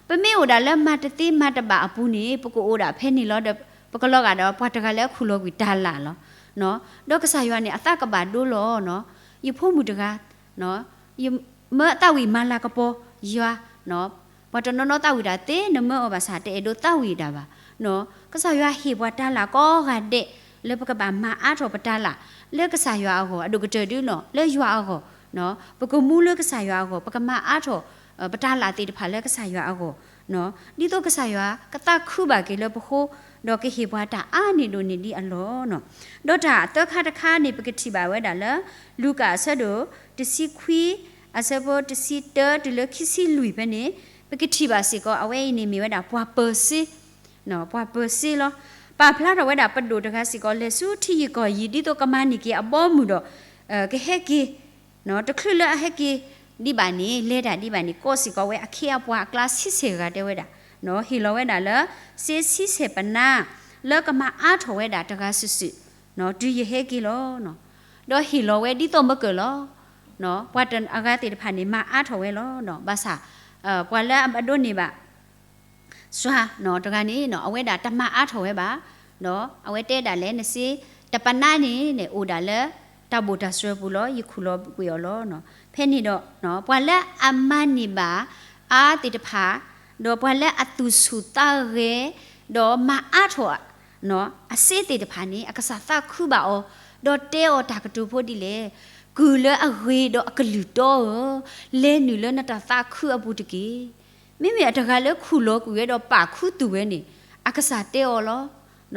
ပမ့ၢ်အိၣ်ဒၣ်လၢမၤတသ့မၤတဘၣ်အပူၤန့ၣ် ပကအိၣ်ဒၣ်ဖဲန့ၣ်လီၤဒီး ပကလီၤဂာ်ဒီးပှၤတဂၤလၢအခူၣ်လီၤကွံာ်တၤလၣ်လီၤ. ဒီးကစၢ်ယွၤန့ၣ် အသးကဘၣ်ဒိလီၤ. ယဖိမုၣ်တဂၤ ယမၢသးဝံၣ်မၤလၤကပီၤယွၤ, ပှၤတနီၤနီၤသးဝံၣ်တၢ်သ့ နမၢအီၤဘၣ်ဆၣ် တအဲၣ်ဒိးသးဝံၣ်တၢ်ဘၣ်. ကစၢ်ယွၤဟ့ၣ်ပှၤတၤလၣ်ကိးဂၤဒဲး လၢပကဘၣ်မၤအါထီၣ်ပတၤလၣ် လၢကစၢ်ယွၤအဂီၢ် အဒိၣ်ကတၢၢ်ဒုလီၤ လၢယွၤအဂီၢ်, ပကမူလၢကစၢ်ယွၤအဂီၢ် ပကမၤအါထီၣ် ပတၤလၣ်သ့ၣ်တဖၣ်လၢကစၢ်ယွၤအဂီၢ်, ဒ်သိးကစၢ်ယွၤကသးခုဘၣ်က့ၤလၢပဃိ ဒီးကဟ့ၣ်ပှၤတၢ်အါန့ၢ်ဒိၣ်န့ၢ်ဒ်အလီၢ်. ဒီးတၢ်သၢခါတခါန့ၣ် ပကထံၣ်ဘၣ်ဝဲဒၣ်လၢ လူၤကၣ်အဆၢဒိၣ်တဆံခွံ အဆၢဖိတဆံတၢတုၤလၢခံဆံလွံၢ်ဖဲန့ၣ် ပကထံၣ်ဘၣ်စ့ၢ်ကီး အဝဲအံၤန့ၣ်မ့ၢ်ဝဲဒၣ်ပှၤပၢၤစ့ ပှၤပၢၤစ့လီၤ. ပာ်ဖျါထီၣ်ဝဲဒၣ်ပဒိၣ်တဂၤစ့ၢ်ကီး လဲၤဆူထံယံၤကီၢ်ယံၤ ဒ်သိးကမၤန့ၢ်က့ၤအဘီအမုၢ်ဒီး ကဟဲက့ၤ တချုးလၢအဟဲက့ၤဒံးဘၣ်န့ၣ် လဲၤတၢ်ဒံးဘၣ်န့ၣ် ကိးစ့ၢ်ကီးဝဲအခ့အပှၤအကျါဆံဆဲၣ်ဂၤတဲဝဲဒၣ်, ဟ့ၣ်လီၤဝဲဒၣ်လၢ စ့ဆံဆဲၣ်ပနါ လၢကမၤအါထီၣ်ဝဲဒၣ်တဂၤစုာ်စုာ် တုၤယဟဲက့ၤလီၤ. ဒီးဟ့ၣ်လီၤဝဲဒ်သိးမၢကၢၢ်လီၤ. ပှၤအဂၤသ့ၣ်တဖၣ်န့ၣ် မၤအါထီၣ်ဝဲလီၤ. ဘၣ်ဆၣ် ပှၤလၢအဒိးန့ၢ်ဘၣ် စွၤတဂၤန့ၣ် အဝဲဒၣ်တမၤအါထီၣ်ဝဲဘၣ်. ဒီးအဝဲတဲဒၣ်လဲာ် နစ့တပနါန့ၣ်န့ၣ် အိၣ်ဒၣ်လၢတၢ်ဘိၣ်တၢ်စှၢပူၤလီၤ. ယခူၣ်လီၤကွံာ်အီၤလီၤ. ဖဲန့ၣ်ဒီး ပှၤလၢအမၤန့ၢ်ဘၣ်အါသ့ၣ်တဖၣ် ဒီးပှၤလၢအသူၣ်ဆူၣ်သးဂဲၤ ဒီးမၤအါထီၣ် အစ့သ့ၣ်တဖၣ်န့ၣ် အကစၢ်သးခုဘၣ်အီၤ, ဒီးတဲအီၤတၢ်ကတိၤဖိဒ်လဲၣ်, ကုၢ်လၢအဂ့ၤဒီးအကလုၢ်တီဧၢ, လဲၤနုာ်လၢနတၢ်သးခုအပူၤတက့ၢ်. မ့မ့ၢ်အတဂၤလၢခူၣ်လီၤကွံာ်ဝဲဒီးပာ်ခူသူၣ်ဝဲန့ၣ် အကစၢ်တဲအီၤလီ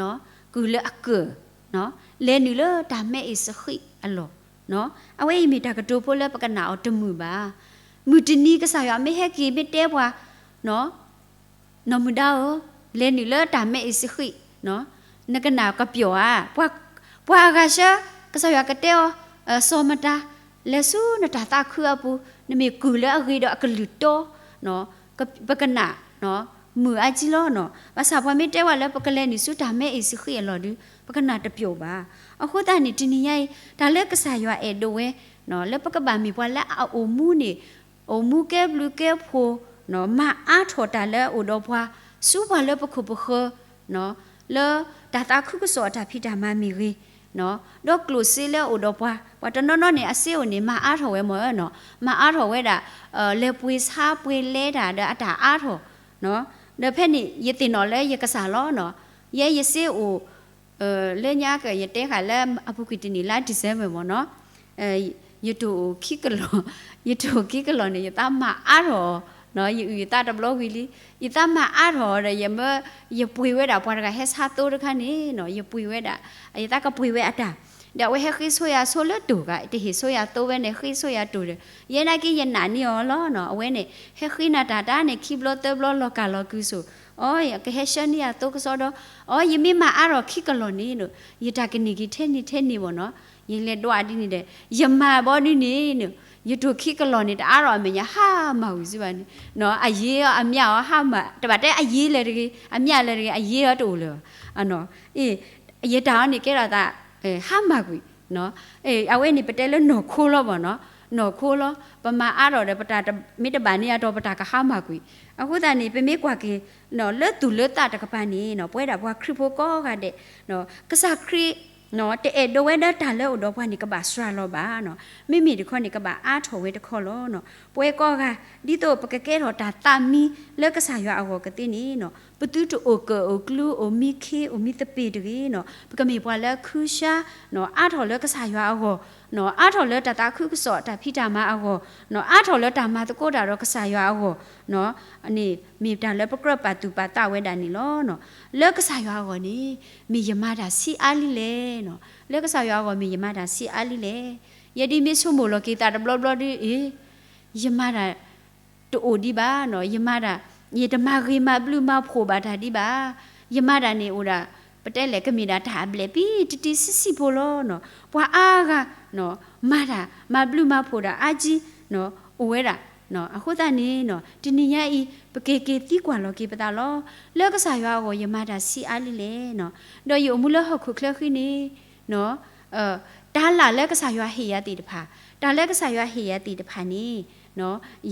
ၤ. ကုၢ်လၢအကၢၢ် လဲၤနုာ်လၢတၢ်မဲအ့ၣ်စဃံးအလီၢ်. အဝဲအံၤမ့ၢ်တၢ်ကတိၤဖိလၢပကနၣ်အီၤတမုာ်ဘၣ်. မုၢ်တနံၤကစၢ်ယွၤမ့ၢ်ဟဲက့ၤမ့ၢ်တဲပှၤ နီၢ်မုၢ်ဒါဧၢ, လဲၤနုာ်လၢတၢ်မဲအ့ၣ်စဃံး, နကနၣ်ကပျီၣ်ဧါ. ပှၤအဂၤဆၢ ကစၢ်ယွၤကတဲအီၤ, စီၤမတၤ, လဲၤဆူနတၢ်သးခုအပူၤ, နမ့ၢ်ကုၢ်လၢအဂ့ၤဒီးအကလုၢ်တီ, နီၢ် ပကနၣ် မုာ်အါကံလီၤနီၤ. ဘၣ်ဆၣ်ပှၤမ့ၢ်တဲဝဲလၢပကလဲၤနုာ်ဆူတၢ်မဲအ့ၣ်စဃံးအလီၢ်ဒုး ပကနၣ်တပျိာ်ဘၣ်. အဃိသတးန့ၣ် တနံၤညါအံၤ တၢ်လၢကစၢ်ယွၤအဲၣ်ဒိးဝဲ လၢပကဘၣ်မ့ၢ်ပှၤလၢအအိၣ်မူန့ၣ် အိၣ်မူကဲဘျုးကဲဖှိၣ် မၤအါထီၣ်တၢ်လၢအအိၣ်ဒီးပှၤ ဆူပှၤလၢပခိၣ်ပဃၢၤ လၢတၢ်သးခုကစီၣ်အတၢ်ဖံးတၢ်မၤမ့ၢ်ဂ့ၤ ဒီးကျိၣ်စ့လၢအအိၣ်ဒီးပှၤ ပှၤတနီၤနီၤန့ၣ် အစ့အိၣ်န့ၣ် မၤအါထီၣ်ဝဲမ့ၢ်နီၤ, မၤအါထီၣ်ဝဲဒၣ် လဲၤပှ့ၤဆါပှ့ၤလဲတၢ်ဒီးအတၢ်အါထီၣ် ဒီးဖဲန့ၣ် ယသ့ၣ်နီၣ်လၢယကစၢ်လီၤနီၤ, ယဲယစ့အိၣ် လၢညါက ယတဲဃာ်လၢအပူၤကွံာ်တနံၣ်လါ December မ့ၢ်နီၤ, ယတအိၣ်ခံကလီၢ်, ယတအိၣ်ခံကလီၢ်န့ၣ် ယသးမၤအါထီၣ်အီၤ, ယအုၣ်ယသးတဘျီဝံၤလံ, ယသးမၤအါထီၣ်အီၤဒီး ယမၢ ယပှ့ၤဝဲဒၣ်ပှၤတဂၤဟဲဆါသိတခါန့ၣ်နီၤ, ယပှ့ၤဝဲဒၣ် ယသးကပှ့ၤဝဲအတၢ်, ဒီးအဝဲဟဲဃ့ဆိယၤဆိလၢတိၢ်ဂၤ တဟ့ၣ်ဆိယၤသိဝဲန့ၣ် ဃ့ဆိယၤတိၢ်ဒီး ယဲနာ်က့ယနာ်န့ၢ်အီၤလီၤနီၤ, အဝဲန့ၣ် ဟဲဃ့နၤတၢ်တၢ်န့ၣ် ခံဘျီသၢဘျီလီၤကၢ်လီၤကုၤဆိး, အီ ကဟဲဆှၢန့ၢ်ယၤသိကစီဒီး, အီ ယမ့ၢ်မၤအါထီၣ်ခံကလီၢ်န့ၣ်နီၤ, ယတၢ်ကန့ၢ်က့ၤထဲန့ၣ်ထဲန့ၣ်မ့ၢ်နီၤ, ယလဲၤဒွးဒ်န့ၣ်ဒီး ယမၤဘီဒ်န့ၣ်နီၤ, ယတိၢ်ခံကလီၢ်န့ၣ် တအါထီၣ်အမဲာ်ညါ ဟါမၢ်ဝံၤစ့ၢ်ဘၣ်န့ၣ်နီၤ, အယ့အီၤအမျးအီၤဟါမၢ်, တဘၣ်တဲအယ့လၢၤတဂ့ၤ အမျးလၢၤတဂ့ၤ အယ့အီၤတအိၣ်လၢၤဘၣ်, အ ယတၢ်အီၤန့ၣ်ကဲထီၣ်သး ဟါမၢ်ကွံာ်, အဝဲန့ၣ်ပတဲလၢနီၢ်ခိလီၤမ့ၢ်နီၤ, နီၢ်ခိလီၤ, ပမၤအါထီၣ်ဒီး ပတၢ်မ့ၢ်တဘၣ်န့ၢ်အတီၤ ပတၢ်ကဟါမၢ်ကွံာ်, အဃိသတးန့ၣ် ပမ့ၢ်ကွၢ်က့ၤ လၢသူၣ်လၢသးတကပၤန့ၣ်နီၤ, ပဝဲဒၣ်ပှၤခရံာ်ဖိကိးဂၤဒဲး ကစၢ်ခရံာ် တအဲၣ်ဒိးဝဲဒၣ်တၢ်လၢအအိၣ်ဒီးပှၤန့ၣ် ကဘၣ်စှၤလီၤဘၣ်နီၤ, မ့မ့ၢ်တခီန့ၣ် ကဘၣ်အါထီၣ်ဝဲတခီလီၤနီၤ, ပဝဲကိးဂၤ ဒ်သိးပကကဲထီၣ်တၢ်သးမံလၢကစၢ်ယွၤအဂီၢ်ကသ့န့ၣ်နီၤ, ပသုတအိၣ်ကၢၣ်အိၣ်ကျူ အိၣ်မံခ့အိၣ်မံသပ့ၤတဂ့ၤနီၤ, ပကမ့ၢ်ပှၤလၢခုၡါ အါထီၣ်လၢကစၢ်ယွၤအဂီၢ်, အါထီၣ်လၢတၢ်သးခုကစီၣ်တၢ်ဖံးတၢ်မၤအဂီၢ်, အါထီၣ်လၢတၢ်မၤသကိးတၢ်ဒီးကစၢ်ယွၤအဂီၢ် န့ၣ်မ့ၢ်တၢ်လၢပကြၢးပာ်သူၣ်ပာ်သးဝဲဒၣ်န့ၣ်လီၤ. လၢကစၢ်ယွၤအဂီၢ်န့ၣ် မ့ၢ်ယမၤတၢ်ဆံးအါလံလဲၣ်နီၤ, လၢကစၢ်ယွၤအဂီၢ်မ့ၢ်ယမၤတၢ်ဆံးအါလံလဲၣ်, ယဒ်မ့ၢ်ဆိကမိၣ်လီၤက့ၤသးတဘျီဘျီဒ်အံၤ ယမၤတၢ် တအိၣ်ဒံးဘၣ်နီၤ, ယမၤတၢ် ယတမၤဂ့ၤမၤဘျုးမၤဖှိၣ်ဘၣ်တၢ်ဒံးဘၣ်, ယမၤတၢ်န့ၣ်အိၣ်ဒၣ် ပတဲလဲၣ် ကမ့ၢ်ဒၣ်တၢ်အဘျဲၣ်ပံတတံၤဆံးဆံးဖိလီၤနီၤ, ပှၤအါဂၤ မၤတၢ် မၤဘျုးမၤဖှိၣ်တၢ်အါကံ အိၣ်ဝဲဒၣ်, အဃိသတးန့ၣ်နီၤ တနံၤညါအံၤ ပက့ၤက့ၤသံကွၢ်လီၤက့ၤပသးလီၤ, လၢကစၢ်ယွၤအဂီၢ် ယမၤတၢ်ဆံးအါလံလဲၣ်နီၤ, ဒီးယအိၣ်မူလၢဟီၣ်ခိၣ်ချၢဃံန့ၣ် တၢ်လၢ်လၢကစၢ်ယွၤဟ့ၣ်ယၤသ့ၣ်တဖၣ်, တၢ်လၢကစၢ်ယွၤဟ့ၣ်ယၤသ့ၣ်တဖၣ်န့ၣ်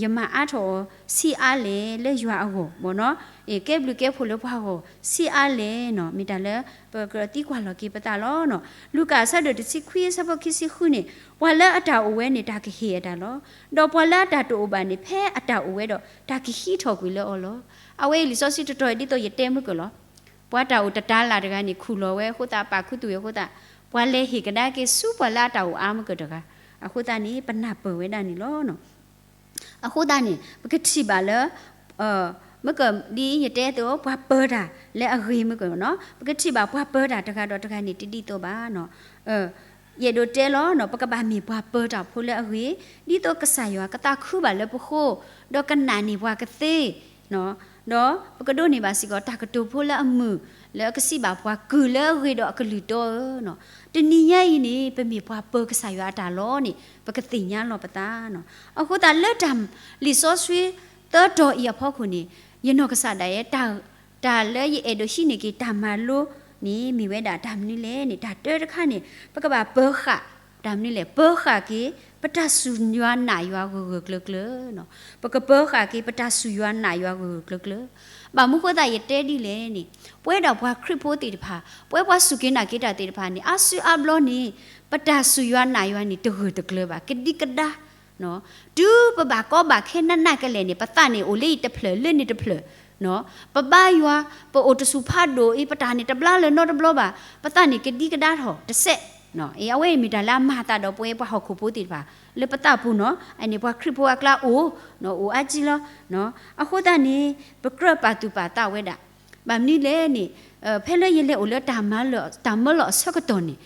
ယမၤအါထီၣ်အီၤဆံးအါလဲၣ်လၢယွၤအဂီၢ်မ့ၢ်နီၤ, ကဲဘျုးကဲဖှိၣ်လၢပှၤဂီၢ်ဆံးအါလဲၣ်နီၤ, မ့ၢ်တၢ်လၢပကြၢးသံကွၢ်လီၤက့ၤပသးလီၤနီၤ. လူၤကၣ်အဆၢဒိၣ်တဆံခွံအဆၢဖိခံဆံဃုန့ၣ်, ပှၤလၢအတၢ်အိၣ်ဝဲန့ၣ် တၢ်ကဟ့ၣ်အတၢ်လီၤ. ဒီးပှၤလၢအတၢ်တအိၣ်ဘၣ်န့ၣ် ဖဲအတၢ်အိၣ်ဝဲဒီး တၢ်ကဟံးထီၣ်ကွံာ်လၢအီၤလီၤ. အဝဲအံၤလံာ်စီဆှံတတီၤဒ်သိးယတဲမုၢ်ကၢၢ်လီၤ. ပှၤတၢ်အိၣ်တတၤလၢ်တဂၤန့ၣ် ခူၣ်လီၤဝဲအဃိသတး ပာ်ခူသူၣ်ဝဲအဃိသတး, ပှၤလဲၤဟ့ၣ်ကဒါက့ၤဆူပှၤလၢအတၢ်အိၣ်အါမုၢ်ကၢၢ်တဂၤ, အဃိသတးန့ၣ် ပနၢ်ပၢၢ်ဝဲဒၣ်န့ၣ်လီၤ. အဃိသတးန့ၣ် ပကထံၣ်ဘၣ်လၢ မုၢ်ကၢၢ်ဒ်အံၤ ယတဲအသိး ပှၤပၢတၢ်လၢအဂ့ၤမုၢ်ကၢၢ်နီၤ, ပကထံၣ်ဘၣ်ပှၤပၢတၢ်တဂၤဒီးတဂၤန့ၣ် တဒ်သိးဘၣ်နီၤ. ယအဲၣ်ဒိးတဲလီၤနီၤ, ပကဘၣ်မ့ၢ်ပှၤပၢတၢ်ဖိလၢအဂ့ၤ, ဒ်သိးကစၢ်ယွၤကသးခုဘၣ်လၢပဃိ, ဒီးကနာ်န့ၢ်ပှၤကသ့, ဒီးပကဒိးန့ၢ်ဘၣ်စ့ၢ်ကီး တၢ်ကတိၤဖိလၢအမုာ် လၢအကစံးဘၣ်ပှၤကုၢ်လၢအဂ့ၤဒီးအကလုၢ်တီဧၢနီၤ. တနံၤညါအံၤန့ၣ် ပမ့ၢ်ပှၤပၢကစၢ်ယွၤအတၢ်လီၤန့ၣ် ပကသ့ၣ်ညါလီၤပသးနီၤ. အဃိသတးလၢတၢ်လံာ်စီဆှံသၢတီၤအံၤအဖီခိၣ်န့ၣ် ယနီၢ်ကစၢ်ဒၣ်ယဲ တၢ်လၢယအဲၣ်ဒိးဟံးန့ၢ်က့ၤတၢ်မၤလိန့ၣ် မ့ၢ်ဝဲဒၣ်တၢ်မနုၤလဲၣ်န့ၣ် တၢ်တၢတခါန့ၣ် ပကဘၣ်ပၢဃာ် တၢ်မနုၤလဲၣ် ပၢဃာ်က့ၤ ပတၢ်စူၢ်ယွၤနာ်ယွၤဂၢၢ်ဂၢၢ်ကျၢၤကျၢၤနီၤ. ပကပၢဃာ်က့ၤပတၢ်စူၢ်ယွၤနာ်ယွၤဂၢၢ်ဂၢၢ်ကျၢၤကျၢၤ. ဘၣ်မနုၤဃိသတးယတဲဒ်လဲၣ်န့ၣ် ပဝဲဒၣ်ပှၤခရံာ်ဖိသ့ၣ်တဖၣ် ပဝဲပှၤစူၢ်က့ၤနာ်က့ၤတၢ်သ့ၣ်တဖၣ်န့ၣ် အါစုအါဘျီန့ၣ် ပတၢ်စူၢ်ယွၤနာ်ယွၤန့ၣ် တဂၢၢ်တကျၢၤဘၣ် ကဒံကဒါ တုၤပဘၣ်ကီဘၣ်ခဲနးနးကလဲာ်န့ၣ် ပသးန့ၣ်အိၣ်လၢအံၤတဖျၢၣ်လၢန့ၣ်တဖျၢၣ်, ပဘါယွၤ ပအိၣ်တဆူၣ်ဖးဒိၣ်အံၤ ပတၢ်န့ၣ်တဘျါလၢၤနီတဘျီဘၣ်, ပသးန့ၣ်ကဒံကဒါထီၣ်တစဲး. အဝဲအံၤမ့ၢ်တၢ်လၢအမၤအသးဒီးပဝဲပှၤဟီၣ်ခိၣ်ဖိသ့ၣ်တဖၣ် လၢပသးပူၤနီၤ အန့ၣ်ပှၤခရံာ်ဖိအကျါအိၣ် အိၣ်အါကံလီၤ. အဃိသတးန့ၣ် ပကြၢးပာ်သူၣ်ပာ်သးဝဲဒၣ် ဘၣ်မနုၤလဲၣ်န့ၣ် ဖဲလၢယလဲၤအိၣ်လၢတၢ်မၢလီၤအဆၢကတီၢ်န့ၣ်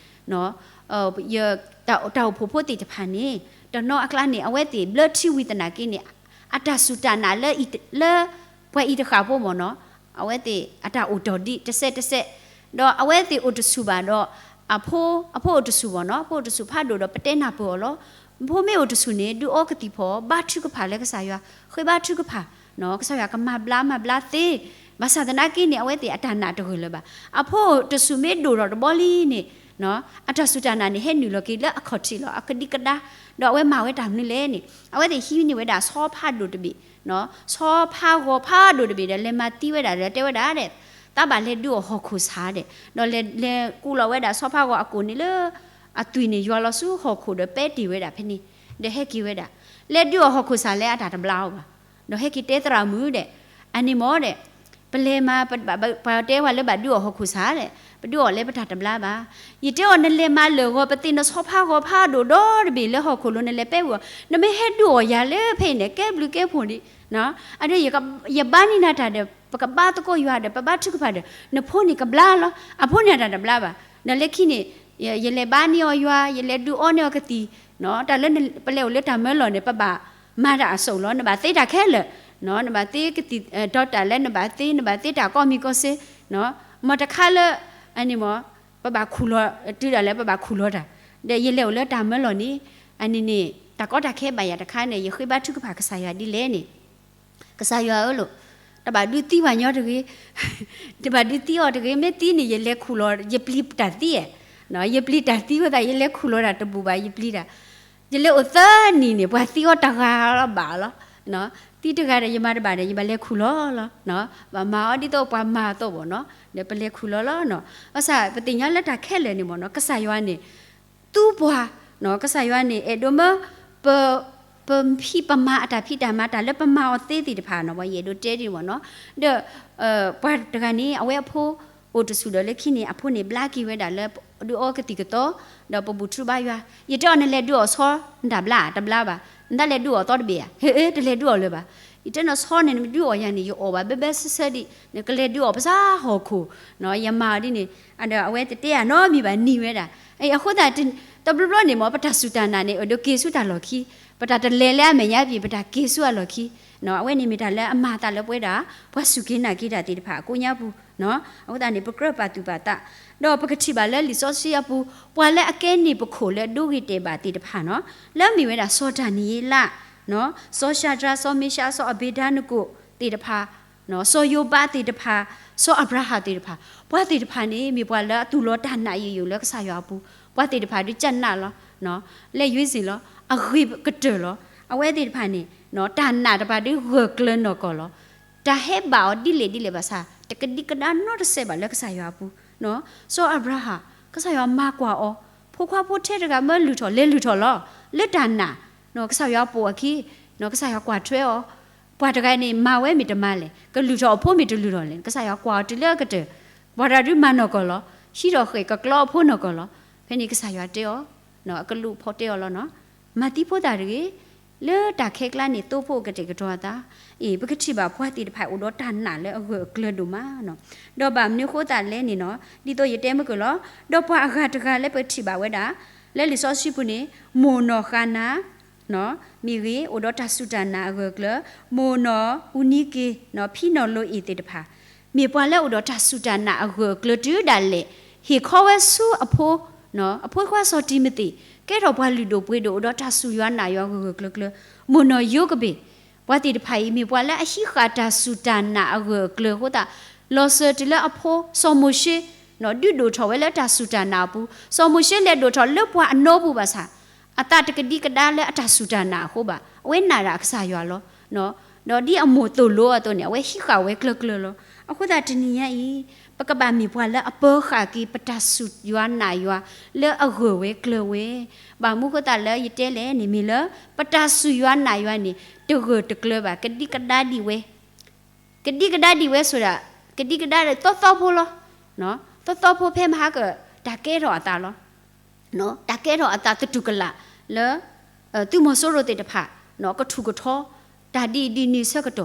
တၢ်အိၣ်ဖှိၣ်ဖိသ့ၣ်တဖၣ်န့ၣ် တနီၤအကျါန့ၣ် အဝဲသ့ၣ်ဘျၢထံဝံၤသနာ်က့န့ၣ် အတၢ်စူၢ်တၢ်နာ်လၢ လၢပှၤအံၤတဃၣ်ဖိမ့ၢ်နီၤ အဝဲသ့ၣ်အတၢ်အိၣ်တီၢ်ဒံးတစဲးတစဲး, ဒီးအဝဲသ့ၣ်အိၣ်တဆူၣ်ဘၣ်ဒီး အဖိ အဖိအိၣ်တဆူၣ်မ့ၢ်နီၤ အဖိအိၣ်တဆူၣ်ဖးဒိၣ်ဒီးပတဲနၢ်ပၢၢ်အီၤလီၤ. ဖိမ့ၢ်အိၣ်တဆူၣ်န့ၣ် ဒုးအီကသံၣ်ဖီၣ် ဘါထုကဖၣ်လၢကစၢ်ယွၤ ဃ့ဘါထုကဖၣ် ကစၢ်ယွၤကမၤဘျါမၤဘျါသ့, ဘၣ်ဆၣ်သနာ်က့န့ၣ် အဝဲသ့ၣ်အတၢ်နာ်တဂၢၢ်လၢၤဘၣ်. အဖိတစူၢ်မ့ၢ်ဒိၣ်ထီၣ်တဘျီလံန့ၣ် အတၢ်စူၢ်တၢ်နာ်န့ၣ် ဟဲနုာ်လီၤက့ၤလၢအခီၣ်ထံးလီၤ. အကဒံကဒါ, ဒီးအဝဲမၤဝဲတၢ်မနုၤလဲၣ်န့ၣ် အဝဲသ့ၣ်ဟံးန့ၢ်ဝဲဒၣ်ဆီဖါဒိၣ်တဘ့ၣ်, ဆီဖါဂီၤဖါဒိၣ်တဘ့ၣ်ဒီး လဲၤမၤသံဝဲဒၣ်ဒီးတဲဝဲဒၣ်ဒီး သးဘၣ်လဲၤဒုးအီၣ်ဟီၣ်ခိၣ်ဆၣ်ဒီး ဒီးလဲၤ လဲၤကူးလီၤဝဲဒၣ်ဆီဖါဂီၤအကိၣ်န့ၣ်လၢ အသွံၣ်န့ၣ်ယွၤလီၤဆူဟီၣ်ခိၣ်ဒီးပဲတ့ၢ်ဝဲဒၣ်ဖဲန့ၣ်, ဒီးဟဲက့ၤဝဲဒၣ်, လဲၤဒုးအီၣ်ဟီၣ်ခိၣ်ဆၣ်လၢအတၢ်တဘျါအီၤဘၣ်, ဒီးဟဲက့ၤတဲသရၣ်မုၣ်ဒီး အန့ၣ်မ့ၢ်ဒီး ပလဲၤမၤ ပ ပှၤတဲဝဲလၢဘၣ်ဒုးအီၣ်ဟီၣ်ခိၣ်ဆၣ်ဒီး ပဒုးအီၣ်လၢပတၢ်တဘျါဘၣ်. ယတဲအီၤ နလဲၤမၤလၢာ်ဂီၤ ပသ့ၣ်နဆီဖါဂီၤဖါဒိၣ်ဒီတဘ့ၣ်လၢဟီၣ်ခိၣ်လိၤ နလဲၤပဲဝံၤအီၤ, နမ့ၢ်ဟဲဒုးအီၣ်ယၤလၢဖဲအံၤန့ၣ် ကဲဘျုးကဲဖှိၣ်ဒံး အဒိ ယဘါန့ၢ်နၤတၢ်ဒီး ပကဘါသကိးယွၤဒီး ပဘါထုကဖၣ်ဒီး နဖိန့ၣ်ကဘျါလီၤ. အဖိန့ၣ်အတၢ်တဘျါဘၣ်. ဒီးလၢခံန့ၣ် ယလဲၤဘါန့ၢ်အီၤယွၤ, ယလဲၤဒုးအီန့ၢ်အီၤကသံၣ်, တၢ်လၢပလဲၤအိၣ်လၢတၢ်မၢလီၢ်န့ၣ် ပဘၣ်မၤတၢ်အစိၣ်လီၤ. နဘၣ်သ့တၢ်ခဲလၢာ်, နဘၣ်သ့ကသံၣ်ဒီးတၢ်လၢနဘၣ်သ့, နဘၣ်သ့တၢ်ကီမံၤကီစ့, မ့ၢ်တခါလၢ အန့ၣ်မ့ၢ် ပဘၣ်ခူၣ်လီၤ, တုၤဒၣ်လဲာ်ပဘၣ်ခူၣ်လီၤတၢ်, ဒီးယလဲၤအိၣ်လၢတၢ်မၢလီၢ်န့ၣ် အန့ၣ်န့ၣ် တၢ်ကီတၢ်ခဲဘၣ်ယၤတခါန့ၣ် ယဃ့ဘါထုကဖၣ်ကစၢ်ယွၤဒ်လဲၣ်န့ၣ် ကစၢ်ယွၤဧၢလီၤ, တဘၣ်ဒုးသံပှၤညီတဂ့ၤ, တဘၣ်ဒုးသံအီၤတဂ့ၤ, မ့ၢ်သံန့ၣ် ယလဲၤခူၣ်လီၤ, ယပျံၤတၢ်သံ, ယပျံၤတၢ်သံအဃိသတး ယလဲၤခူၣ်လီၤတၢ်တဘူၣ်ဘၣ် ယပျံၤတၢ်, ယလဲၤအိၣ်သၢနံၣ်န့ၣ် ပှၤသံအီၤတဂၤလီၤဘၣ်လီၤ, သံတဂၤဒီးယမၤတဘၣ်ဒီး ယဘၣ်လဲၤခူၣ်လီၤလီၤ, ဘၣ်မၤအီၤဒ်သိးပှၤမၤအသိးဘၣ်နီၤ, ဒီးပလဲၤခူၣ်လီၤလီၤနီၤ, ဘၣ်ဆၣ်ပသ့ၣ်ညါလၢတၢ်ခဲလၢာ်န့ၣ်မ့ၢ်နီၤ ကစၢ်ယွၤန့ၣ် သူပှၤ, ကစၢ်ယွၤန့ၣ် အဲၣ်ဒိးမၢ ပ ပဖံးပမၤအတၢ်ဖံးတၢ်မၤ တၢ်လၢပမၤအီၤသ့သ့ၣ်တဖၣ်နီၤ ယအဲၣ်ဒိးတဲဒ်န့ၣ်မ့ၢ်နီၤ, ဒီး ပှၤတဂၤန့ၣ် အဝဲအဖိအိၣ်တဆူၣ်ဒီးလၢခံန့ၣ် အဖိန့ၣ်ဘျါက့ၤဝဲဒၣ်လၢ ဒုးအီကသံၣ်ကသီ, ဒီးပဘူၣ်ထူဘါယွၤ, ယတဲအီၤနလဲၤဒုးအီၣ်ဆီ နတၢ်ဘျါ တဘျါဘၣ်, နတၢ်လဲၤဒုးအီၣ်သီတဘ့ၣ်ဧါ, ဟ့ တလဲၤဒုးအီၣ်လၢၤဘၣ်, ယတဲနဆီန့ၣ် နမ့ၢ်ဒုးအီၣ်ယၤန့ၣ် ယအီၣ်ဘၣ်ဘၢဘၢဆၢဆၢဒံး, နကလဲၤဒုးအီၣ်ပစၢဟီၣ်ခိၣ်, ယမၤအီၤဒ်န့ၣ်, ဒီးအဝဲတတဲအနီတမံၤဘၣ် နံၤဝဲဒၣ်, အဃိသတး တဘျီဘျီန့ၣ်မ့ၢ် ပတၢ်စူၢ်တၢ်နာ်န့ၣ် အဲၣ်ဒိးက့ၤဆူတၢ်လီၢ်ခံ, ပတၢ်တလဲၤလၢအမဲာ်ညါပံၤ ပတၢ်က့ၤဆူအလီၢ်ခံ, အဝဲန့ၣ်မ့ၢ်တၢ်လၢအမၤအသးလၢပဝဲဒၣ် ပှၤစူၢ်က့ၤနာ်က့ၤတၢ်သ့ၣ်တဖၣ်အကိးညါပူၤ, အဃိသတးန့ၣ် ပကြၢးပာ်သူၣ်ပာ်သး, ဒီးပကထံၣ်ဘၣ်လၢလံာ်စီဆှံအပူၤ ပှၤလၢအကဲန့ၢ်ပခိၣ်လၢအဒိဂ့ၤတဲာ်ဘၣ်သ့ၣ်တဖၣ်နီၤ, လၢအမ့ၢ်ဝဲဒၣ်စီၤဒၤနံးယ့လး, စီၤၡၤဒြး စီၤမ့ၡး စီၤအဘ့းဒၤနကိၣ်သ့ၣ်တဖၣ် စီၤယိၤဘးသ့ၣ်တဖၣ်, စီၤအၤဘြၤဟၣ်သ့ၣ်တဖၣ်, ပှၤသ့ၣ်တဖၣ်န့ၣ် မ့ၢ်ပှၤလၢအသူၣ်လီၤတၢ်နာ်ယိာ်ယိာ်လၢကစၢ်ယွၤအပူၤ, ပှၤသ့ၣ်တဖၣ်ဒုးကနၣ်လီၤ, လဲၤယွ့စ့ၣ်လီၤ, အဂ့ၤကတၢၢ်လီၤ, အဝဲသ့ၣ်တဖၣ်န့ၣ် တၢ်နာ်တဖၣ်ဒုးဂၢၢ်ကျၢၤနီၢ်ကီၢ်လီၤ, တၢ်ဟဲဘၣ်အီၤဒ်လဲၣ်ဒ်လဲၣ်ဘၣ်ဆၣ် တကဒံကဒါနီတစဲးဘၣ်လၢကစၢ်ယွၤအပူၤ, စီၤအၤဘြၤဟၣ် ကစၢ်ယွၤမၤကွၢ်အီၤ, ဖိခွါဖိထဲတဂၤမၢလုၢ်ထီၣ်လဲၤလုၢ်ထီၣ်လီၤ, လၢတၢ်နာ်, ကစၢ်ယွၤပိာ်အခံ, ကစၢ်ယွၤကွၢ်ထွဲအီၤ, ပှၤတဂၤန့ၣ် မၤဝဲမ့ၢ်တမၤလဲၣ်, ကလုၢ်ထီၣ်အဖိမ့ၢ်တလုၢ်ထီၣ်လဲၣ်, ကစၢ်ယွၤကွၢ်အီၤတုၤလၢအကတၢၢ်, ပှၤတဂၤဒုးမၤနီၢ်ကီၢ်လီၤ, ဟံးထီၣ်ဃဲၣ်ကကျီအဖိနီၢ်ကီၢ်လီၤ, ဖဲန့ၣ်ကစၢ်ယွၤတဲအီၤ, အကလူးဖီတဲအီၤလီၤနီၤ, မၤသံဖိသၣ်တဂ့ၤ, လၢတၢ်ခဲကျါန့ၣ် သိဖိအကတဲာ်ကတီၤအသး, အ့ၣ် ပကထံၣ်ဘၣ်ပှၤသ့ၣ်တဖၣ်အိၣ်ဒီးတၢ်နာ်လၢအဂၢၢ်အကျၢၤဒိၣ်မးနီၤ, ဒီးဘၣ်မနုၤအဃိသတးလဲၣ်န့ၣ်နီၤ, ဒ်သိးယတဲမုၢ်ကၢၢ်လီၤ, ဒီးပှၤအဂၤတဂၤလၢပကထံၣ်ဘၣ်ဝဲဒၣ်, လၢလံာ်စီဆှံပူၤန့ၣ်, မိၢ်နီၢ်ဃါနၤ မ့ၢ်ဂ့ၤ အိၣ်ဒီးတၢ်စူၢ်တၢ်နာ်အဂၢၢ်အကျၢၤ, မိၢ်နီၢ်အူနံက့ၤ, ဖံနီၢ်လိအ့ၣ်သ့ၣ်တဖၣ်, မ့ၢ်ပှၤလၢအိၣ်ဒီးတၢ်စူၢ်တၢ်နာ်အဂၢၢ်အကျၢၤတုၤဒၣ်လဲာ်, ဟ့ၣ်ခီဝဲဆူအဖိ, အဖိခွါစီၤတံၤမသ့း, ကဲထီၣ်ပှၤလုၢ်ဒိၣ်ပှ့ၤဒိၣ်အိၣ်ဒီးတၢ်စူၢ်ယွၤနာ်ယွၤဂၢၢ်ဂၢၢ်ကျၢၤကျၢၤ, မိၢ်နီၢ်ယိကဘ့ၣ်, ပှၤသ့ၣ်တဖၣ်အံၤ မ့ၢ်ပှၤလၢအဟံးဃာ်တၢ်စူၢ်တၢ်နာ်အဂၢၢ်အကျၢၤအဃိသတး, လီၤစၢၤတုၤလၢအဖိစီၤမိၤၡ့, ဒုးဒိၣ်ထီၣ်ဝဲလၢတၢ်စူၢ်တၢ်နာ်အပူၤ, စီၤမိၤၡ့လဲၤဒိၣ်ထီၣ်လၢပှၤအနီပူၤဘၣ်ဆၣ်, အသးတကဒံကဒါလၢအတၢ်စူၢ်တၢ်နာ်အဃိဘၣ်, အဝဲနာ်ဒၣ်ကစၢ်ယွၤလီၤ. ဒီးဒ်အမိၢ်သိၣ်လိအသိးန့ၣ် အဝဲဟံးဃာ်ဝဲကျၢၤကျၢၤလီၤ. အဃိသတးတနံၤညါအံၤ, ပကဘၣ်မ့ၢ်ပှၤလၢအပၢဃာ်က့ၤပတၢ်စူၢ်ယွၤနာ်ယွၤလၢအဂၢၢ်ဝဲကျၢၤဝဲ, ဘၣ်မနုၤအဃိသတးလၢယတဲလဲၣ်န့ၣ်မ့ၢ်လၢ, ပတၢ်စူၢ်ယွၤနာ်ယွၤန့ၣ် တဂၢၢ်တကျၢၤဘၣ်, ကဒံကဒါဒံးဝဲ ကဒံကဒါဒံးဝဲဆိဒၣ်, ကဒံကဒါဒ်သိသိဖိလီၤ. သိသိဖိဖဲမဟါက တၢ်ကဲထီၣ်အသးလီၤ. တၢ်ကဲထီၣ်အသးသတူၢ်ကလာ်လၢ သုးမီၤစိရိၤသ့ၣ်တဖၣ် ကထူၣ်ကထီ တၢ်ဒ်အံၤဒ်နုၤဆၢကတီ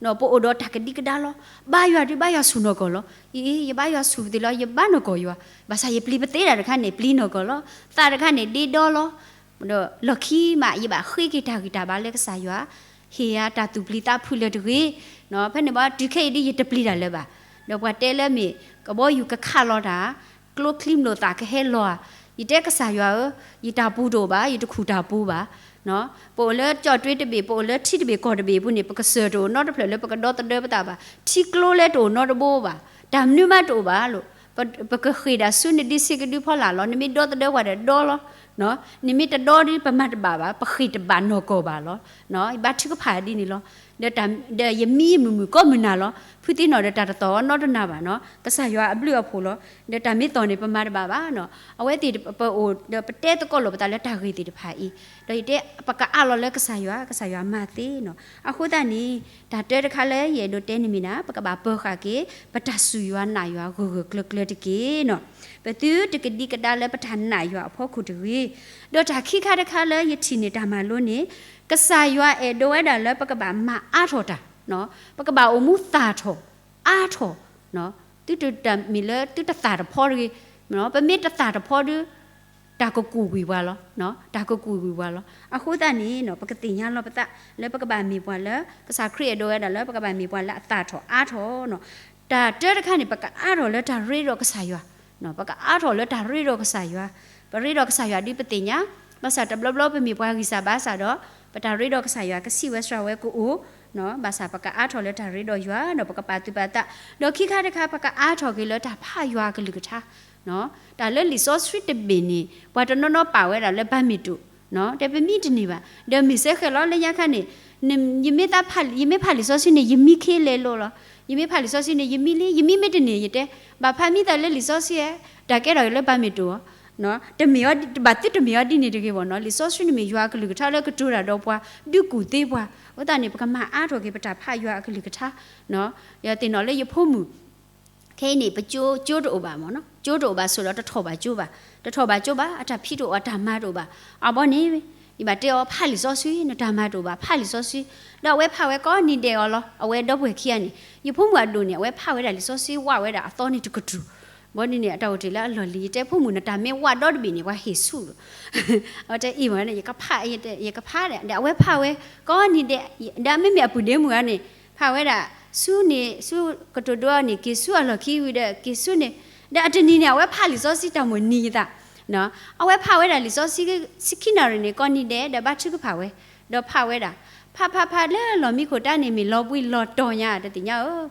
ၢ်, ပအိၣ်ဒီးတၢ်ကဒံကဒါလီၤ. ဘါယွၤဒုးဘါယွၤဆူၣ်နီၢ်ကီၢ်လီၤ. အံၤ ယဘါယွၤဆူၣ်သ့လီၤ, ယဘါနီၢ်ကီၢ်ယွၤ, ဘၣ်ဆၣ်ယပျံၤပသ့တၢ်တခါန့ၣ် ပျံၤနီၢ်ကီၢ်လီၤ. သးတခါန့ၣ်ဒ့ဒီလီၤ. ဒီးလီၢ်ခံမး ယဘၣ်ဃ့က့ၤတၢ်ဂံၢ်တၢ်ဘါလၢကစၢ်ယွၤ ဟ့ၣ်ယၤတၢ်သူၣ်ပျံၤသးဖုးလၢၤတဂ့ၤ. ဖဲန့ၣ်ဘၣ် တုၤခဲအံၤဒ်ယတပျံၤတၢ်လၢၤဘၣ်. ဒီးပှၤတဲလၢမ့ၢ် ကဘီယူၤကခးလီၤတၢ်, ကျိချံမျိာ်သၣ်ကဟဲလီၤဧါ. ယတဲကစၢ်ယွၤဧၢ, ယတၢ်ပူၤတအိၣ်ဘၣ်, ယတခူၣ်တၢ်ပူၤဘၣ်. ပအိၣ်လၢကၠီၣ်တွ့တဘ့ၣ် ပအိၣ်လၢထံတဘ့ၣ်ကီၢ်တဘ့ၣ်အပူၤန့ၣ် ပကစၢၢ်တအိၣ်နီတဖျၢၣ်လၢပကဒီသဒၢပသးဘၣ်. ထံကျိလဲတအိၣ်နီတဘိဘၣ်. တၢ်မနုၤမးတအိၣ်ဘၣ်လိၤ. ပကဃ့ၢ်ဒၣ်ဆူနဒံဆ့ကဒုဖီလာ်လီၤ. နမ့ၢ်ဒီသဒၢပှၤဒီးဒီလီၤ. နမ့ၢ်တဒီဒီး ပမၤတဘၣ်ဘၣ်, ပဃ့ၢ်တဘၣ်နီၢ်ကီၢ်ဘၣ်လီၤ. ယဘါထုကဖၣ်ဒ်န့ၣ်လီၤ. ဒီးယမံယမုာ်မုာ်ကိးမုၢ်နၤလီၤ. ဖုသံနီၣ်ဒီးတၢ်တသီၣ်နီတနၤဘၣ်နီၤ, ကစၢ်ယွၤအဘျုးအဖှိၣ်လီၤ. ဒီးတၢ်မ့ၢ်သီၣ်န့ၣ် ပမၤတဘၣ်ဘၣ်နီၤ. အဝဲသ့ၣ်ပအိၣ်ဒီးပတဲသကိးလိာ်ပသးလၢတၢ်ဂ့ၢ်သ့ၣ်တဖၣ်အံၤ, ဒီးယတဲပကအးလီၤလၢကစၢ်ယွၤ, ကစၢ်ယွၤမၤသ့နီၤ. အဃိသတးန့ၣ် တၢ်တၢတခါလၢယအဲၣ်ဒိးတဲန့ၣ်မ့ၢ်ဒၣ် ပကဘၣ်ပၢၤဃာ်က့ၤ ပတၢ်စူၢ်ယွၤနာ်ယွၤဂၢၢ်ဂၢၢ်ကျၢၤကျၢၤတက့ၢ်နီၤ. ပသုတကဒံကဒါလၢပတၢ်နာ်ယွၤအဖီခိၣ်တဂ့ၤ. ဒီးတၢ်ခံခါတခါလၢယထံၣ်န့ၢ်တၢ်မၤလိန့ၣ် ကစၢ်ယွၤအဲၣ်ဒိးဝဲဒၣ်လၢပကဘၣ်မၤအါထီၣ်တၢ်, ပကဘၣ်အိၣ်မူသၣ်ထီၣ် အါထီၣ်, သုတမ့ၢ်လၢသုတသၣ်တဖီတဂ့ၤ, ပမ့ၢ်တသၣ်တဖီဒီး တၢ်ကကူၣ်ကွံာ်ပှၤလီၤ, တၢ်ကကူၣ်ကွံာ်ပှၤလီၤ. အဃိသတးန့ၣ် ပကသ့ၣ်ညါလီၤပသးလၢပကဘၣ်မ့ၢ်ပှၤလၢ ကစၢ်ခရံာ်အဲၣ်ဒိးဝဲဒၣ်လၢပကဘၣ်မ့ၢ်ပှၤလၢအသၣ်ထီၣ်အါထီၣ်နီၤ. တၢ်တၢတခါန့ၣ် ပကအါထီၣ်လၢတၢ်ရ့ဒီးကစၢ်ယွၤ, ပကအါထီၣ်လၢတၢ်ရ့ဒီးကစၢ်ယွၤ, ပရ့ဒီးကစၢ်ယွၤဒ်ပသ့ၣ်ညါ, ဘၣ်ဆၣ်တဘျီဘျီပမ့ၢ်ပှၤဂံၢ်စၢ်ဘါစၢ်ဒီး ပတၢ်ရ့ဒီးကစၢ်ယွၤကဆံးဝဲစှၤဝဲကအိၣ်, ဘၣ်ဆၣ်ပကအါထီၣ်လၢတၢ်ရ့ဒီးယွၤဒီး ပကပာ်သူၣ်ပာ်သး, ဒီးခံခါတခါ ပကအါထီၣ်က့ၤလၢတၢ်ဖးယွၤအကလုၢ်ကထါ, တၢ်လၢလံာ်စီဆှံတဘ့ၣ်န့ၣ် ပှၤတနီၤနီၤပာ်ဝဲဒၣ်လၢဘၣ်မ့ၢ်တအိၣ်, တဲပမံတန့ၢ်ဘၣ်, ဒီးမ့ၢ်စ့ၢ်ကီးလီၤလၢညါခါန့ၣ် ယမ့ၢ်ဖးလံာ်စီဆှံန့ၣ် ယမံခ့လဲၤလိာ်လီၤ, ယမ့ၢ်ဖးလံာ်စီဆှံန့ၣ် ယမံလံ, ယမံမ့ၢ်တန့ၢ်ယတဲ, ဘၣ်ဖးမံသးလၢလံာ်စီဆှံဧါ, တၢ်ကဲထီၣ်က့ၤလၢဘၣ်မ့ၢ်တအိၣ်, တမ့ၢ်အီၤဒ်, ဘၣ်သုတမ့ၢ်အီၤဒ်န့ၣ်တဂ့ၤဘၣ်နီၤ. လံာ်စီဆှံန့ၣ်မ့ၢ်ယွၤအကလုၢ်ကထါလၢကတိၤတၢ်ဒီးပှၤ, ဒုးကူၣ်သ့ပှၤ, အဃိသတးန့ၣ် ပကမၤအါထီၣ်က့ၤပတၢ်ဖးယွၤအကလုၢ်ကထါ, ယသ့ၣ်နီၣ်လၢယဖိမုၣ် ခဲအံၤန့ၣ် ပကၠိ, ကၠိတအိၣ်ဘၣ်မ့ၢ်နီၤ, ကၠိတအိၣ်ဘၣ်ဆိးဒီးတထီၣ်ဘၣ်ကၠိဘၣ်, တထီၣ်ဘၣ်ကၠိဘၣ်, အတၢ်ဖံးတအိၣ်အတၢ်မၤတအိၣ်ဘၣ်, အဘီန့ၣ် ယဘၣ်တဲအီၤဖးလံာ်စီဆှံ, နတၢ်မၤတအိၣ်ဘၣ်, ဖးလံာ်စီဆှံ, ဒီးအဝဲဖးဝဲကိးနံၤဒဲးအီၤလီၤ. အဝဲဒီပုၢ်ဝဲၢ်ခံဂၤန့ၣ် ယဖိမုၣ်အဒိၣ်န့ၣ် အဝဲဖးဝဲဒၣ်လံာ်စီဆှံဝးဝဲဒၣ်အသီန့ၣ်တကတြူၢ်, ဘီန့ၣ်န့ၣ် အတၢ်အိၣ်တ့ၢ်လၢအလီၢ်လံၤ ယတဲဖိမုၣ် နတၢ်မ့ၢ်ဝးဒီတဘ့ၣ်န့ၣ် ပှၤဟ့ၣ်ဆူၣ်လီၤ, အဝဲတဲအံၤမ့ၢ်န့ၣ် ယကဖး, ယကဖးဒီး အဝဲဖးဝဲကိးနံၤဒဲး, ဒီးမ့မ့ၢ်အပုၢ်ဒ့မုၣ်ဧါန့ၣ် ဖးဝဲဒၣ် ဆူန့ၣ် ဆူကတိၤဒိအီၤန့ၣ် က့ၤဆူအလီၢ်ခံဝံၤဒီး က့ၤဆူန့ၣ်, ဒီးအတနံၤန့ၣ် အဝဲဖးလံာ်စီဆှံတၢ်မိၣ်နံၤယသး, အဝဲဖးဝဲဒၣ်လံာ်စီဆှံ ဆံခံနၣ်ရံၣ်န့ၣ် ကိးနံၤဒဲး ဒီးဘါထုကဖၣ်ဝဲ, ဒီးဖးဝဲဒၣ်, ဖးဖးဖးလၢလီၢ်မံခိၣ်တၢ်န့ၣ် မ့ၢ်လီၤဘှံးလီၤတီၤညါ တသ့ၣ်ညါဧၢ,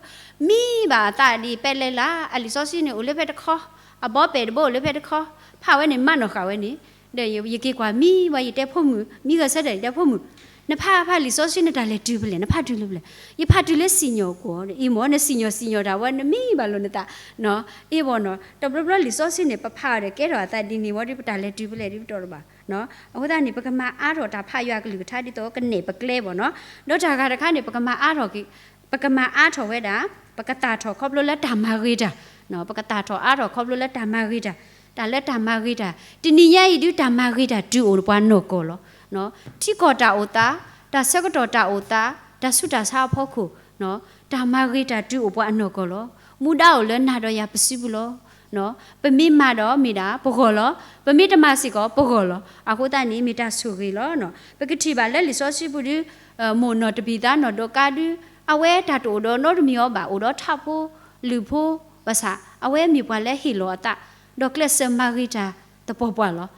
မံဘၣ်အသးဒ်ပလဲလၢ အလံာ်စီဆှံန့ၣ်အိၣ်လၢဖဲတခီ, အဘီပဲာ်တဘိအိၣ်လၢဖဲတခီ, ဖးဝဲန့ၣ် မးနီၢ်ဃာ်ဝဲန့ၣ်, ဒီးယက့ၤကွၢ်မံဝဲ ယတဲဖိမုၣ်, မံဂဲၤဆၢထၢၣ် ယတဲဖိမုၣ်, နဖးဖးလံာ်စီဆှံ နတၢ်လဲၤတုၤဖဲလဲၣ်, နဖးတုၤလၢဖဲလဲၣ်, ယဖးတုၤလၢစံၣ်ညီၣ်ကွီၢ်, အံၤမ့ၢ် နစံၣ်ညီၣ်စံၣ်ညီၣ်တၢ်ဝဲ နမံဘၣ်လိာ်နသး, အ့ၣ်ဘီနီၤ, တဘျီဘျီလံာ်စီဆှံန့ၣ် ပဖးအီၤဒီးကဲထီၣ်အသးဒ်န့ၣ်ဝဲဒီး ပတၢ်လဲၤတုၤဖဲလဲၣ်ဒ်ပတီၢ်တဘၣ်, အဃိသတးန့ၣ် ပကမၤအါထီၣ်တၢ်ဖးယွၤအကလုၢ်ကထါဒ်သိးကနဲၣ်ပကျဲဘၣ်နီၤ, ဒီးတၢ်ဂၤတခါန့ၣ် ပကမၤအါထီၣ်က့ၤ ပကမၤအါထီၣ်ဝဲဒၣ်, ပကသၣ်ထီၣ်ခီဖျိလၢတၢ်မၤဂ့ၤတၢ်, ပကသၣ်ထီၣ်အါထီၣ်ခီဖျိလၢတၢ်မၤဂ့ၤတၢ်, တၢ်လၢတၢ်မၤဂ့ၤတၢ်, တနံၤညါအံၤဒုးတၢ်မၤဂ့ၤတၢ်တုၤအိၣ်ပှၤနီၢ်ကီၢ်လီၤ. ထံကီၢ်တၢ်အိၣ်သး, တၢ်ဆၢကတီၢ်တၢ်အိၣ်သး, တၢ်ဆူးတၢ်ဆါအဖီခိၣ်, တၢ်မၤဂ့ၤတၢ်တုၤအိၣ်ပှၤအနီၢ်ကီၢ်လီၤ. မူဒါအိၣ်လၢနၤဒီးယၤပစုပူၤလီၤ. ပမ့ၢ်မၤဒီးမ့ၢ်ဒၣ်ပဂီၢ်လီၤ, ပမ့ၢ်တမၤစ့ၢ်ကီးပဂီၢ်လီၤ. အဃိသတးန့ၣ် မ့ၢ်တၢ်ဆိၣ်ဂ့ၤလီၤ. ပကထံၣ်ဘၣ်လၢလံာ်စီဆှံပူၤဒုး, မိၢ်နီၢ်တဘံၤသးနီၢ်ဒိးကါဒုး, အဝဲတၢ်တအိၣ်ဒီးနီတမံၤအီၤဘၣ်, အိၣ်ဒီးထးဖိ, လုၢ်ဖိ, ဘၣ်ဆၣ် အဝဲမ့ၢ်ပှၤလၢဟ့ၣ်လီၤအသး, ဒီးကျဲးစၢးမၤဂ့ၤတၢ်သပှၢ်ပှၢ်လီၤ.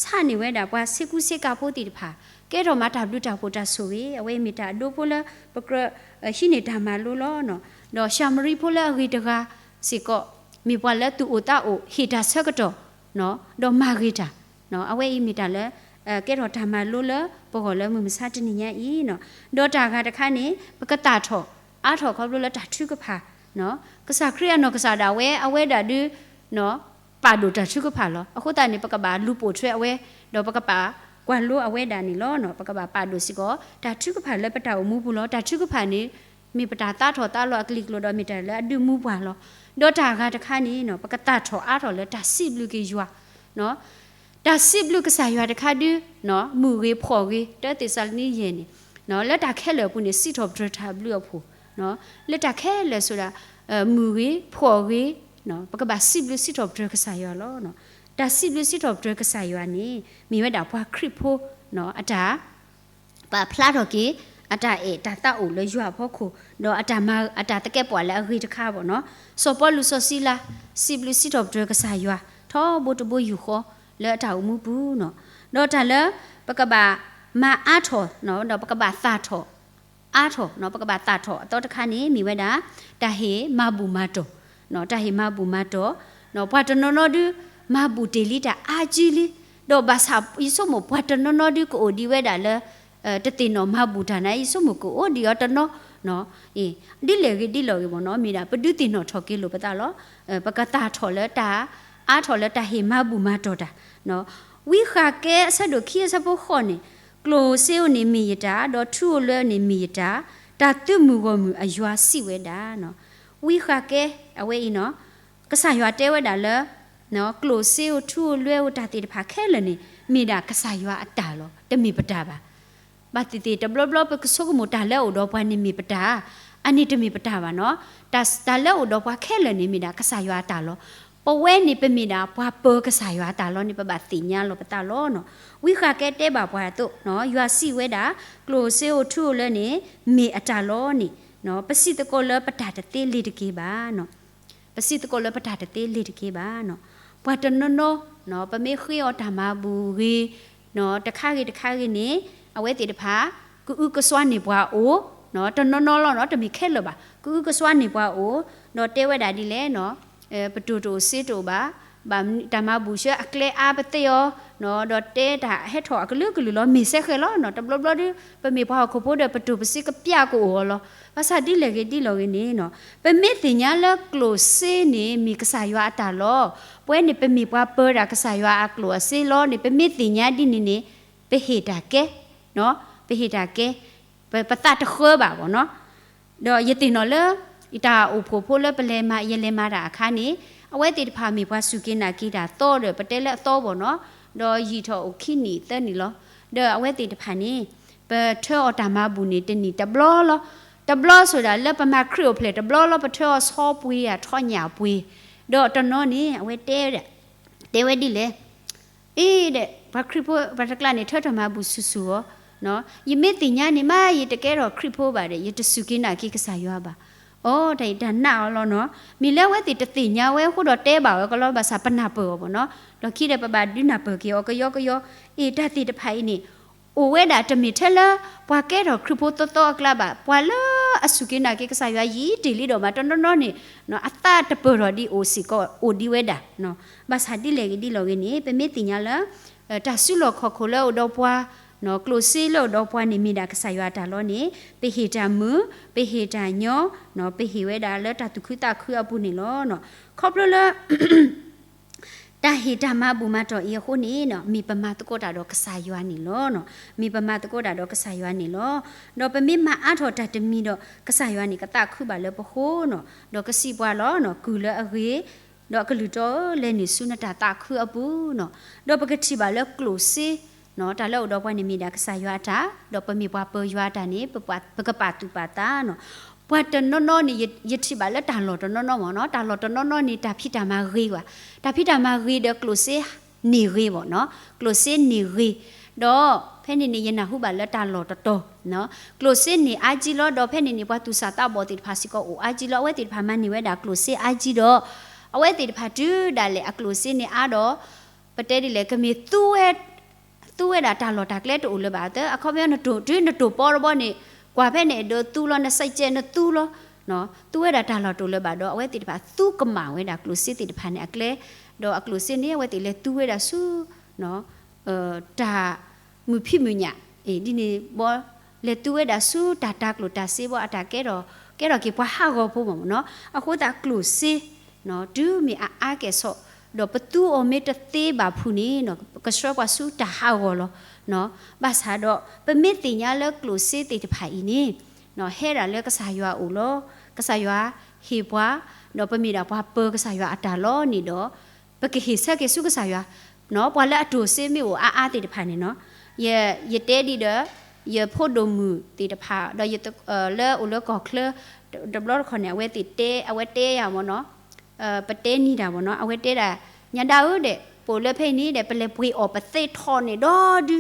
ဆါန့ၢ်ဝဲဒၣ်ပှၤဆ့ကူဆ့ကၤဖိသ့ၣ်တဖၣ်, ကဲထီၣ်မးတၢ်ဘျုးတၢ်ဖှိၣ်တၢ်ဆိၣ်ဂ့ၤ, အဝဲမ့ၢ်တၢ်အဒိဖိလၢ ပကြၢး, ဟံးန့ၢ်တၢ်မၤလိလီၤ. ဒီးၡၤမရံဖိလၢအဂ့ၤတဂၤစ့ၢ်ကီး, မ့ၢ်ပှၤလၢသူၣ်အိၣ်သးအိၣ် ဟ့ၣ်တၢ်ဆၢကတီၢ်, ဒီးမၤဂ့ၤတၢ်, အဝဲအံၤမ့ၢ်တၢ်လၢ ကဲထီၣ်တၢ်မၤလိလၢပဂီၢ်လၢမုၢ်မဆါတနံၤညါအံၤ, ဒီးတၢ်ဂၤတခါန့ၣ် ပကသၣ်ထီၣ်အါထီၣ်ခီဖျိလၢတၢ်ထုကဖၣ်, ကစၢ်ခရံာ်အနီၢ်ကစၢ်ဒၣ်ဝဲ အဝဲဒၣ်ဒုး ပာ်ဒိၣ်တၢ်ထုကဖၣ်လီၤ. အဃိသတးန့ၣ် ပကဘၣ်လူၤပိာ်ထွဲအဝဲ, ဒီးပကဘၣ်ကွၢ်လိအဝဲဒၣ်န့ၣ်လီၤ. ပကဘၣ်ပာ်ဒိၣ်စ့ၢ်ကီး တၢ်ထုကဖၣ်လၢပတၢ်အိၣ်မူပူၤလီၤ. တၢ်ထုကဖၣ်န့ၣ် မ့ၢ်ပတၢ်သးထီၣ်သးလီၤအကလံၤကျိၤဒီး မ့ၢ်တၢ်လၢအဒုးမူပှၤလီၤ. ဒီးတၢ်ဂၤတခါန့ၣ် ပကသၣ်ထီၣ်အါထီၣ်လၢတၢ်စံးဘျုးက့ၤယွၤ တၢ်စံးဘျုးကစၢ်ယွၤတခါဒုး, မုၢ်ဂ့ၤဖှီၣ်ဂ့ၤ တၢသ့းစၤလနံယဲၢ်န့ၣ်, လၢတၢ်ခဲလၢာ်အပူၤန့ၣ် စံးထီၣ်ပတြၢၤတၢ်ဘျုးအဖှိၣ်, လၢတၢ်ခဲလၢာ်ဆိဒၣ်, မုၢ်ဂ့ၤဖှီၣ်ဂ့ၤ, ပကဘၣ်စံးဘျုးစံးထီၣ်ပတြၢၤကစၢ်ယွၤလီၤ. တၢ်စံးဘျုးစံးထီၣ်ပတြၢၤကစၢ်ယွၤန့ၣ် မ့ၢ်ဝဲဒၣ်ပှၤခရံာ်ဖိ, အတၢ် ပာ်ဖျါထီၣ်က့ၤ အတၢ်အဲၣ်တၢ်သးအိၣ်လၢယွၤအဖီခိၣ်, ဒီးအတၢ်မၤအတၢ်သကဲးပဝးလၢအဂ့ၤတခါဘၣ်နီၤ. စီၤပီလူးစီၤစံလၤ စံးဘျုးစံးထီၣ်ပတြၢၤကစၢ်ယွၤ ထီဘိတဘိယူၢ်ဃီ လၢအတၢ်အိၣ်မူပူၤနီၤ. ဒီးတၢ်လၢ ပကဘၣ် မၤအါထီၣ် ဒီးပကဘၣ်သၣ်ထီၣ် အါထီၣ် ပကဘၣ်သၣ်ထီၣ်အသီတခါန့ၣ် မ့ၢ်ဝဲဒၣ် တၢ်ဟ့ၣ်မၤဘူၣ်မၤတီၢ် တၢ်ဟ့ၣ်မၤဘူၣ်မၤတီၢ် ပှၤတနီၤနီၤဒု မၤဘူၣ်တ့ၢ်လံတၢ်အါကံလံ, ဒီးဘၣ်ဆၣ်ယဆိကမိၣ် ပှၤတနီၤနီၤဒုကအိၣ်ဒံးဝဲဒၣ်လၢ တသ့ၣ်နီၣ်မၤဘူၣ်တၢ်န့ၣ် ယဆိကမိၣ်ကအိၣ်ဒံးအီၤတနီၤ ဒ်လဲၣ်ဂ့ၤဒ်လဲၣ်ဂ့ၤမ့ၢ်နီၤ မ့ၢ်ဒၣ် ပဒုးသ့ၣ်နီၣ်ထီၣ်က့ၤလိာ်ပသးလီၤ. ပကသၣ်ထီၣ်လၢတၢ် အါထီၣ်လၢတၢ်ဟ့ၣ်မၤဘူၣ်မၤတီၢ်တၢ် ဝံဃးကဲအဆၢဒိၣ်ခံအဆၢဖိဃိးန့ၣ်, ကျိၣ်စ့ဧိၤန့ၣ်မ့ၢ်ယတၢ်, ဒီးထူဧိၤလွဲဧိၤန့ၣ်မ့ၢ်ယတၢ်, တၢ်သုးမုၢ်ဂီၢ်မုၢ်အယွၤစံးဝဲဒၣ်. ဝံဃးကဲ အဝဲအံၤနီၤ ကစၢ်ယွၤတဲဝဲဒၣ်လၢ ကျိၣ်စ့ဧိၤထူဧိၤလွဲဧိၤတၢ်သ့ၣ်တဖၣ်ခဲလၢာ်န့ၣ် မ့ၢ်ဒၣ်ကစၢ်ယွၤအတၢ်လီၤ. တမ့ၢ်ပတၢ်ဘၣ်. ဘၣ်သ့ၣ်သ့ၣ်တဘျီဘျီပကဆိကမိၣ်တၢ်လၢအအိၣ်ဒီးပှၤန့ၣ်မ့ၢ်ပတၢ်, အန့ၣ်တမ့ၢ်ပတၢ်ဘၣ်နီၤ. တၢ် တၢ်လၢအအိၣ်ဒီးပှၤခဲလၢာ်န့ၣ်မ့ၢ်ဒၣ်ကစၢ်ယွၤအတၢ်လီၤ. ပဝဲန့ၣ်ပမ့ၢ်ဒၣ်ပှၤပၢၤကစၢ်ယွၤအတၢ်လီၤန့ၣ် ပဘၣ်သ့ၣ်ညါလီၤပသးလီၤနီၤ. ဝံဃးကဲတဲဘၣ်ပှၤအသိး ယွၤစံးဝဲဒၣ် ကျိၣ်စ့ဧိၤထူဧိၤလွဲန့ၣ် မ့ၢ်အတၢ်လီၤန့ၣ် ပစံးသကိးလၢပတၢ်တသ့လ့ၤတက့ၢ်ဘၣ်နီၤ. ပစံးသကိးလၢပတၢ်တသ့လ့ၤတက့ၢ်ဘၣ်နီၤ. ပှၤတနီၤနီၤ ပမ့ၢ်ဃ့အီၤတၢ်မၤဘူၣ်ဂ့ၤ တခါဂ့ၤတခါဂ့ၤန့ၣ် အဝဲသ့ၣ်တဖၣ် ကအုကစွါန့ၢ်ပှၤအိၣ် တနီၤနီၤလီၤနီၤ တမ့ၢ်ခဲလၢာ်ဘၣ် ကအုကစွါန့ၢ်ပှၤအိၣ် ဒီးတဲဝဲဒၣ်ဒ်လဲၣ်နီၤ ပတိၢ်တအိၣ်စ့တအိၣ်ဘၣ်, ဘၣ်တၢ်မၤဘူၣ်ဆှၢအကျဲအါပသ့ၣ်အီၤ ဒီးတဲတၢ်ဟဲထီၣ်အကလုာ်ကလုာ်လီၤ မ့ၢ်စဲဃဲၤလီၤနီၤ. တဘျီဘျီဒု ပမ့ၢ်ပှၤဟီၣ်ခိၣ်ဖိဒီး ပတိၢ်ပစ့ကပျၢ်ကအိၣ်အီၤလီၤ. ဘၣ်ဆၣ်ဒ်လဲၣ်ဂ့ၤဒ်လဲၣ်ဂ့ၤန့ၣ်နီၤ ပမ့ၢ်သ့ၣ်ညါလၢကျိၣ်စ့န့ၣ် မ့ၢ်ကစၢ်ယွၤအတၢ်လီၤ. ပဝဲန့ၣ် ပမ့ၢ်ပှၤပၢၤတၢ်ကစၢ်ယွၤအကျိၣ်အစ့လီၤန့ၣ် ပမ့ၢ်သ့ၣ်ညါဒ်န့ၣ်န့ၣ် ပဟ့ၣ်တၢ်ကဲ ပဟ့ၣ်တၢ်ကဲ ပ ပသးတဃၢဘၣ်ဘၣ်နီၤ. ဒီးယသ့ၣ်နီၣ်လၢ ယတၢ်အိၣ်ဖှိၣ်ဖိလၢပလဲၤမၤ ယလဲၤမၤတၢ်အခါန့ၣ် အဝဲသ့ၣ်တဖၣ်မ့ၢ်ပှၤစူၢ်က့ၤနာ်က့ၤတၢ်သီဒီး ပတဲလၢအသီဘၣ်နီၤ, ဒီးယံာ်ထီၣ်အိၣ်ခံနံၣ်သၢနံၣ်လီၤ. ဒီးအဝဲသ့ၣ်တဖၣ်န့ၣ် ပထၢအီၤတၢ်မၤဘူၣ်န့ၣ် တနံၣ်တဘျီလီၤ. တဘျီဆိဒၣ်လၢပမၤခရံာ်အိၣ်ဖျဲၣ်တဘျီလီၤ ပထၢအီၤဆီပှ့ၤ ထီၣ်ညၣ်ပှ့ၤ, ဒီးတနီၤန့ၣ် အဝဲတဲဝဲဒၣ် တဲဝဲဒ်လဲၣ် အ့ဒီး ပှၤခရံာ်ဖိ ပှၤတကျါန့ၣ် ထၢထီၣ်မၤဘူၣ်ဆူၣ်ဆူၣ်အီၤ, ယမ့ၢ်သ့ၣ်ညါန့ၣ်မး ယတကဲထီၣ်ခရံာ်ဖိဘၣ်ဒီး ယတစူၢ်က့ၤနာ်က့ၤကစၢ်ယွၤဘၣ်. အိ တၢ်အံၤတၢ်နာ်အီၤလီၤနီၤ. မ့ၢ်လၢအဝဲသ့ၣ်တသ့ၣ်ညါဝဲအဃိဒီးတဲဘၣ်ဝဲကလီၤ ဘၣ်ဆၣ်ပနၢ်ပၢၢ်အီၤဘၣ်နီၤ. ဒီးခံဒီးပဘၣ်ဒုးနၢ်ပၢၢ်က့ၤအီၤကယီကယီ, အ့ တၢ်သ့ၣ်တဖၣ်အံၤန့ၣ် အိၣ်ဝဲဒၣ်တမ့ၢ်ထဲလၢ ပှၤကဲထီၣ်ခရံာ်ဖိသီသီအကျါဘၣ်, ပှၤလၢအစူၢ်က့ၤနာ်က့ၤကစၢ်ယွၤယံာ်တ့ၢ်လံဒီးမး တနီၤနီၤန့ၣ် အသးတပၢၢ်ထီၣ်ဒံးအိၣ်စ့ၢ်ကီး အိၣ်ဒံးဝဲဒၣ်. ဘၣ်ဆၣ်ဒ်လဲၣ်ဂ့ၤဒ်လဲၣ်ဂ့ၤန့ၣ် ပမ့ၢ်သ့ၣ်ညါလၢ တၢ်စုလီၢ်ခီၣ်ခိၣ်လၢအအိၣ်ဒီးပှၤ ကျိၣ်စ့လၢအအိၣ်ဒီးပှၤန့ၣ်မ့ၢ်ဒၣ်ကစၢ်ယွၤအတၢ်လီၤန့ၣ် ပဟ့ၣ်တၢ်မုာ် ပဟ့ၣ်တၢ်ညီ ပဟ့ၣ်ဝဲဒၣ်လၢတၢ်သူၣ်ခုသးခုအပူၤန့ၣ်လီၤ. ခီဖျိလၢ တၢ်ဟ့ၣ်တၢ်မၤဘူၣ်မၤတီၢ်အံၤအဃိန့ၣ် မ့ၢ်ပမၤသကိးတၢ်ဒီးကစၢ်ယွၤန့ၣ်လီၤ. မ့ၢ်ပမၤသကိးတၢ်ဒီးကစၢ်ယွၤန့ၣ်လီၤ. ဒီးပမ့ၢ်မၤအါထီၣ်တၢ်တမံၤဒီး ကစၢ်ယွၤန့ၣ်ကသးခုဘၣ်လၢပဃိနီၤ, ဒီးကစံးပှၤလီၤ, ကုၢ်လၢအဂ့ၤ, ဒီးအကလုၢ်တီဧၢ, လဲၤနုာ်ဆူနတၢ်သးခုအပူၤနီၤ. ဒီးပကထံၣ်ဘၣ်လၢကျိၣ်စ့ တၢ်လၢအအိၣ်ဒီးပှၤန့ၣ်မ့ၢ်ဒၣ်ကစၢ်ယွၤအတၢ်, ဒီးပမ့ၢ်ပှၤပၢၤယွၤအတၢ်န့ၣ် ပကပာ်သူၣ်ပာ်သးနီၤ. ပှၤတနီၤနီၤန့ၣ် ယထံၣ်ဘၣ်လၢတၢ်လီၢ်တနီၤနီၤမ့ၢ်နီၤ, တၢ်လီၢ်တနီၤနီၤန့ၣ် တၢ်ဖံးတၢ်မၤဂ့ၤဘၣ်, တၢ်ဖံးတၢ်မၤဂ့ၤဒီးကျိၣ်စ့န့ၢ်ဂ့ၤမ့ၢ်နီၤ, ကျိၣ်စ့န့ၢ်ဂ့ၤ, ဒီးဖဲန့ၣ်န့ၣ် ယနၢ်ဟူဘၣ်လၢတၢ်လီၢ်တတီၤ ကျိၣ်စ့န့ၢ်အါကံလီၤ. ဒီးဖဲန့ၣ်န့ၣ် ပှၤသူၣ်စၢ်သးဘီၣ်သ့ၣ်တဖၣ်စ့ၢ်ကီးအိၣ်အါကံလီၤ. အဝဲသ့ၣ်တဖၣ်မၤန့ၢ်ဝဲဒၣ်ကျိၣ်စ့အါကံဒီး အဝဲသ့ၣ်တဖၣ်တုၤဒၣ်လဲာ်အကျိၣ်စ့န့ၢ်အါဒီး ပတဲဒ်လဲၣ် ကမ့ၢ်သူဝဲ သူဝဲဒၣ်တၢ်လီၢ်တၢ်ကျဲတအိၣ်လၢၤဘၣ်သၢ အခီပညီနတိၢ် တုၤနတိၢ်ပီတဘီန့ၣ် ကွၢ်ဖဲန့ၣ်အဒိသူလီၤ နစဲးကဲးနသူလီၤ. သူဝဲဒၣ်တၢ်လီၢ်တအိၣ်လၢၤဘၣ်ဒီး အဝဲသ့ၣ်တဖၣ်သူကမၣ်ဝဲဒၣ်ကျိၣ်စ့သ့ၣ်တဖၣ်န့ၣ်အကျဲ, ဒီးအကျိၣ်စ့န့ၣ် အဝဲသ့ၣ်လဲၤသူဝဲဒၣ်ဆူ တၢ်မုာ်ဖံးမုာ်ညၣ် ဒ်န့ၣ်ဘီ လဲၤသူဝဲဒၣ်ဆူတၢ်တၤကျိၣ်တၤစ့ဘီ အတၢ်ကဲထီၣ် ကဲထီၣ်က့ၤပှၤဟးဂီၤဖိမ့ၢ်နီၤ. အဃိသတးကျိၣ်စ့ တုၤမ့ၢ်အအါကဲၣ်ဆိး ဒီးပသူအီၤမ့ၢ်တသ့ဘၣ်ဖုးန့ၣ် ကဆှၢပှၤဆူတၢ်ဟးဂီၤလီၤ. ဘၣ်ဆၣ်ဒီး ပမ့ၢ်သ့ၣ်ညါလၢကျိၣ်စ့သ့ၣ်တဖၣ်အံၤန့ၣ် ဟဲဒၣ်လၢကစၢ်ယွၤအအိၣ်လီၤ. ကစၢ်ယွၤဟ့ၣ်ပှၤ ဒီးပမ့ၢ်ဒၣ်ပှၤပၢၤကစၢ်ယွၤအတၢ်လီၤန့ၣ်ဒီး ပကဟ့ၣ်ဆၢက့ၤဆူကစၢ်ယွၤ ပှၤလၢအတိၢ်စ့မ့ၢ်အိၣ်အါအါသ့ၣ်တဖၣ်န့ၣ်နီၤ. ယ ယတဲဒ်ဒီး ယဖိဒိၣ်မုၣ်သ့ၣ်တဖၣ် ဒီးယ လၢအိၣ်လၢကီၢ်ချၢ တဘျီတခီၣ်န့ၣ် အဝဲသ့ၣ်တဲ အဝဲတဲယၤမ့ၢ်နီၤ ပတဲနံၤတၢ်မ့ၢ်နီၤ အဝဲတဲဒၣ် ညါဒၣ်ဧၢဒီး ပအိၣ်လၢဖဲအံၤန့ၣ်ဒီး ပလဲၤပှ့ၤအီၣ်ပသ့ထီၣ်န့ၣ်ဒ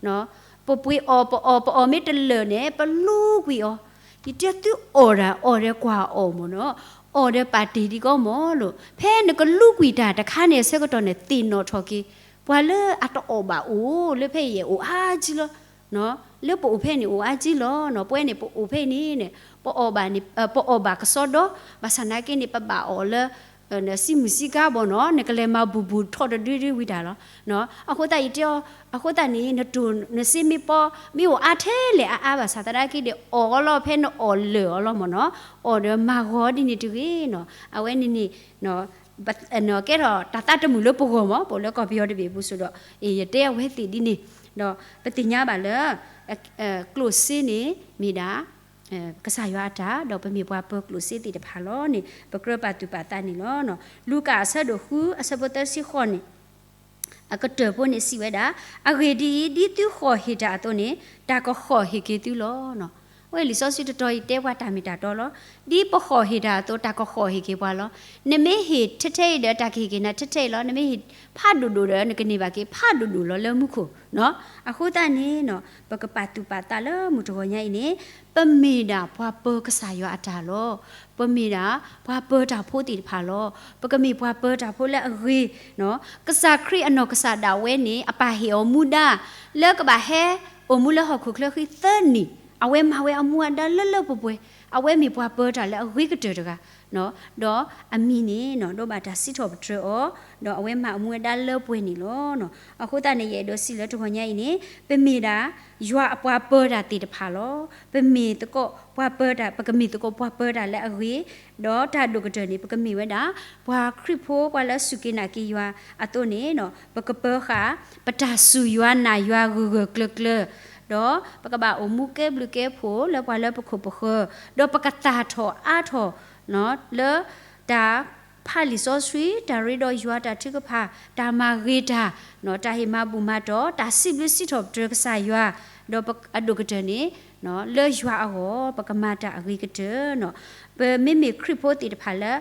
ီဒု ပပှ့ၤအီၣ်ပအီၣ်ပအီၣ်မ့ၢ်တလၢာ်န့ၣ် ပလူကွံာ်အီၤ, ယတဲသုအီၣ်ဒၣ်အီၣ်ဒီးကွၢ်အီၣ်မ့ၢ်နီၤ အီၣ်ဒီးပာ်တ့ၢ်ဒံးကီမ့ၢ်လီၤ. ဖဲနကလူကွံာ်တၢ်တခါန့ၣ်အဆၢကတီၢ်န့ၣ် သ့ၣ်နီၣ်ထီၣ်က့ၤ ပှၤလၢအတအီၣ်ဘၣ်အိၣ်လၢဖဲအံၤအိၣ်အါကံလီၤ. လၢပအိၣ်ဖဲန့ၣ်အိၣ်အါကံလီၤ. ပဝဲန့ၣ်ပအိၣ်ဖဲန့ၣ်န့ၣ် ပအီၣ်ဘၣ်န့ၣ် ပအီၣ်ဘၣ်ကစီဒီ, ဘၣ်ဆၣ်နာ်က့န့ၣ် ပဘၣ်အီၣ်လၢ စံမုၢ်စံကါဘၣ်နီၤ, နကလဲၤမၤဘူၣ်ဘူၣ်ထီၣ်တဒုဒုဝံၤတၢ်လီၤ. အဃိသတးယတဲအီၤ, အဃိသတးန့ၣ် နတိၢ်နစ့မ့ၢ်ပီ မ့ၢ်အိၣ်အါထဲလဲၣ်အါအါဘၣ်ဆၣ်သနာ်က့ဒီး အီၣ်အီၤလီၤ ဖဲနအီၣ်လၢာ်အီၤလီၤမ့ၢ်နီၤ, အီၣ်ဒီးမၤဂီၤဒ်န့ၣ်တဂ့ၤနီၤ. အဝဲန့ၣ်န့ၣ် ကဲထီၣ်တၢ်သးတမုာ်လၢပဂီၢ်မး ပအိၣ်လၢကီၢ်ပယီၤတဘ့ၣ်အပူၤစ့ၢ်ဒီး ယတဲအဝဲသ့ၣ်ဒ်န့ၣ်, ဒီးပသ့ၣ်ညါဘၣ်လၢ ကျိၣ်စ့န့ၣ်မ့ၢ်ဒၣ် ကစၢ်ယွၤအတၢ် ဒီးပမ့ၢ်ပှၤပၢၤကျိၣ်စ့သ့ၣ်တဖၣ်လီၤန့ၣ် ပကြၢးပာ်သူၣ်ပာ်သးန့ၣ်လီၤ. လူၤကၣ်အဆၢဒိၣ်ဃု အဆၢဖိသၢဆံဃိးန့ၣ် အကတၢၢ်ဖိန့ၣ်စံးဝဲဒၣ်, အဂ့ၢ်ဒ်အံၤ, ဒ်သုဃီၣ်ဟ့ၣ်တၢ်အသိးန့ၣ် တၢ်ကဃီၣ်ဟ့ၣ်က့ၤသုလီၤ. အဝဲလံာ်စီဆှံတတီၤအံၤတဲပှၤတၢ်မ့ၢ်တၢ်တီလီၤ. ဒ်ပဃီၣ်ဟ့ၣ်တၢ်အသိး တၢ်ကဃီၣ်ဟ့ၣ်က့ၤပှၤလီၤ. နမ့ၢ်ဟ့ၣ်ထဲထဲအံၤဒီး တၢ်ကဟ့ၣ်က့ၤနၤထဲထဲအံၤလီၤ. နမ့ၢ်ဟ့ၣ်ဖးဒိၣ်ဒိၣ်ဒီး နကန့ၢ်ဘၣ်က့ၤဖးဒိၣ်ဒိၣ်လီၤလၢမူခိၣ်. အဃိသတးန့ၣ် ပကပာ်သူၣ်ပာ်သးလၢမုၢ်တဂီၤညါအံၤန့ၣ် ပမ့ၢ်ဒၣ်ပှၤပၢၤကစၢ်ယွၤအတၢ်လီၤ. ပမ့ၢ်ဒၣ်ပှၤပၢၤတၢ်ဖိသ့ၣ်တဖၣ်လီၤ. ပကမ့ၢ်ပှၤပၢၤတၢ်ဖိလၢအဂ့ၤ, ကစၢ်ခရံာ်အနီၢ်ကစၢ်ဒၣ်ဝဲန့ၣ် အပၢ်ဟ့ၣ်အီၤမူဒါ လၢကဘၣ်ဟဲအိၣ်မူလၢဟီၣ်ခိၣ်ချၢဃံသၢနံၣ်, အဝဲမၤဝဲအမူအဒါလၢလၢပှဲၤပှဲၤ, အဝဲမ့ၢ်ပှၤပၢၤတၢ်လၢအဂ့ၤကတၢၢ်တဂၤ ဒီးအမံၤန့ၣ် ဒိးဘၣ်တၢ်စံးထီၣ်ပတြၢၤအီၤ, ဒီးအဝဲမၤအမူအဒါလၢပှဲၤန့ၣ်လီၤ. အဃိသတးန့ၣ် ယအဲၣ်ဒိးစံးလၢတဂီၤညါအံၤန့ၣ် ပမ့ၢ်ဒၣ်ယွၤအပှၤပၢၤတၢ်သ့ၣ်တဖၣ်လီၤ. ပမ့ၢ်သကိးပှၤပၢၤတၢ်, ပကမ့ၢ်သကိးပှၤပၢၤတၢ်လၢအဂ့ၤ, ဒီးတၢ်ဒိၣ်ကတၢၢ်န့ၣ် ပကမ့ၢ်ဝဲဒၣ် ပှၤခရံာ်ဖိ ပှၤလၢစူၢ်က့ၤနာ်က့ၤယွၤအသိးန့ၣ် ပကပၢၤဃာ် ပတၢ်စူၢ်ယွၤနာ်ယွၤဂၢၢ်ဂၢၢ်ကျၢၤကျၢၤ, ဒီးပကဘၣ်အိၣ်မူကဲဘျုးကဲဖှိၣ်လၢပှၤလၢပခိၣ်ပဃၢၤ, ဒီးပကသၣ်ထီၣ်အါထီၣ် လၢတၢ်ဖးလံာ်စီဆှံ, တၢ်ရ့ဒီးယွၤ, တၢ်ထုကဖၣ်, တၢ်မၤဂ့ၤတၢ်, တၢ်ဟ့ၣ်မၤဘူၣ်မၤတီၢ်, တၢ်စံးဘျုးစံးထီၣ်ပတြၢၤကစၢ်ယွၤ, ဒီးအဒိၣ်ကတၢၢ်န့ၣ် လၢယွၤအဂီၢ် ပကမၤတၢ်အဂ့ၤကတၢၢ်. ပမ့မ့ၢ်ခရံာ်ဖိသ့ၣ်တဖၣ်လၢ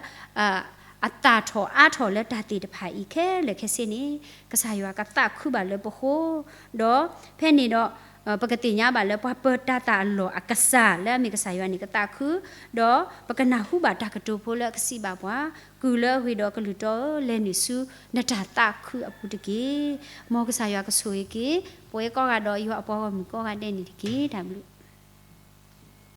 အသၣ်ထီၣ်အါထီၣ်လၢတၢ်သ့ၣ်တဖၣ်အံၤခဲလၢာ်ခဲဆ့န့ၣ် ကစၢ်ယွၤကသးခုဘၣ်လၢပဃိ, ဒီးဖဲန့ၣ်ဒီး ပကသ့ၣ်ညါဘၣ်လၢပှၤပၢၤတၢ်သၣ်အလီၢ်အကစၢ်လၢအမ့ၢ်ကစၢ်ယွၤန့ၣ်ကသးခု, ဒီးပကနၢ်ဟူဘၣ်တၢ်ကတိၤဖိလၢအကစံးဘၣ်ပှၤ, ကုၢ်လၢအဂ့ၤဒီးကလုၢ်တီဧၢ, လဲၤနုာ်ဆူနတၢ်သးခုအပူၤတက့ၢ်. မ်ကစၢ်ယွၤကဆိၣ်ဂ့ၤက့ၤ ပဝဲကိးဂၤဒီးယွၤအပှၤဂီၢ်မုၢ်ကိးဂၤဒဲးန့ၣ်တက့ၢ်. တၢ်ဘျုး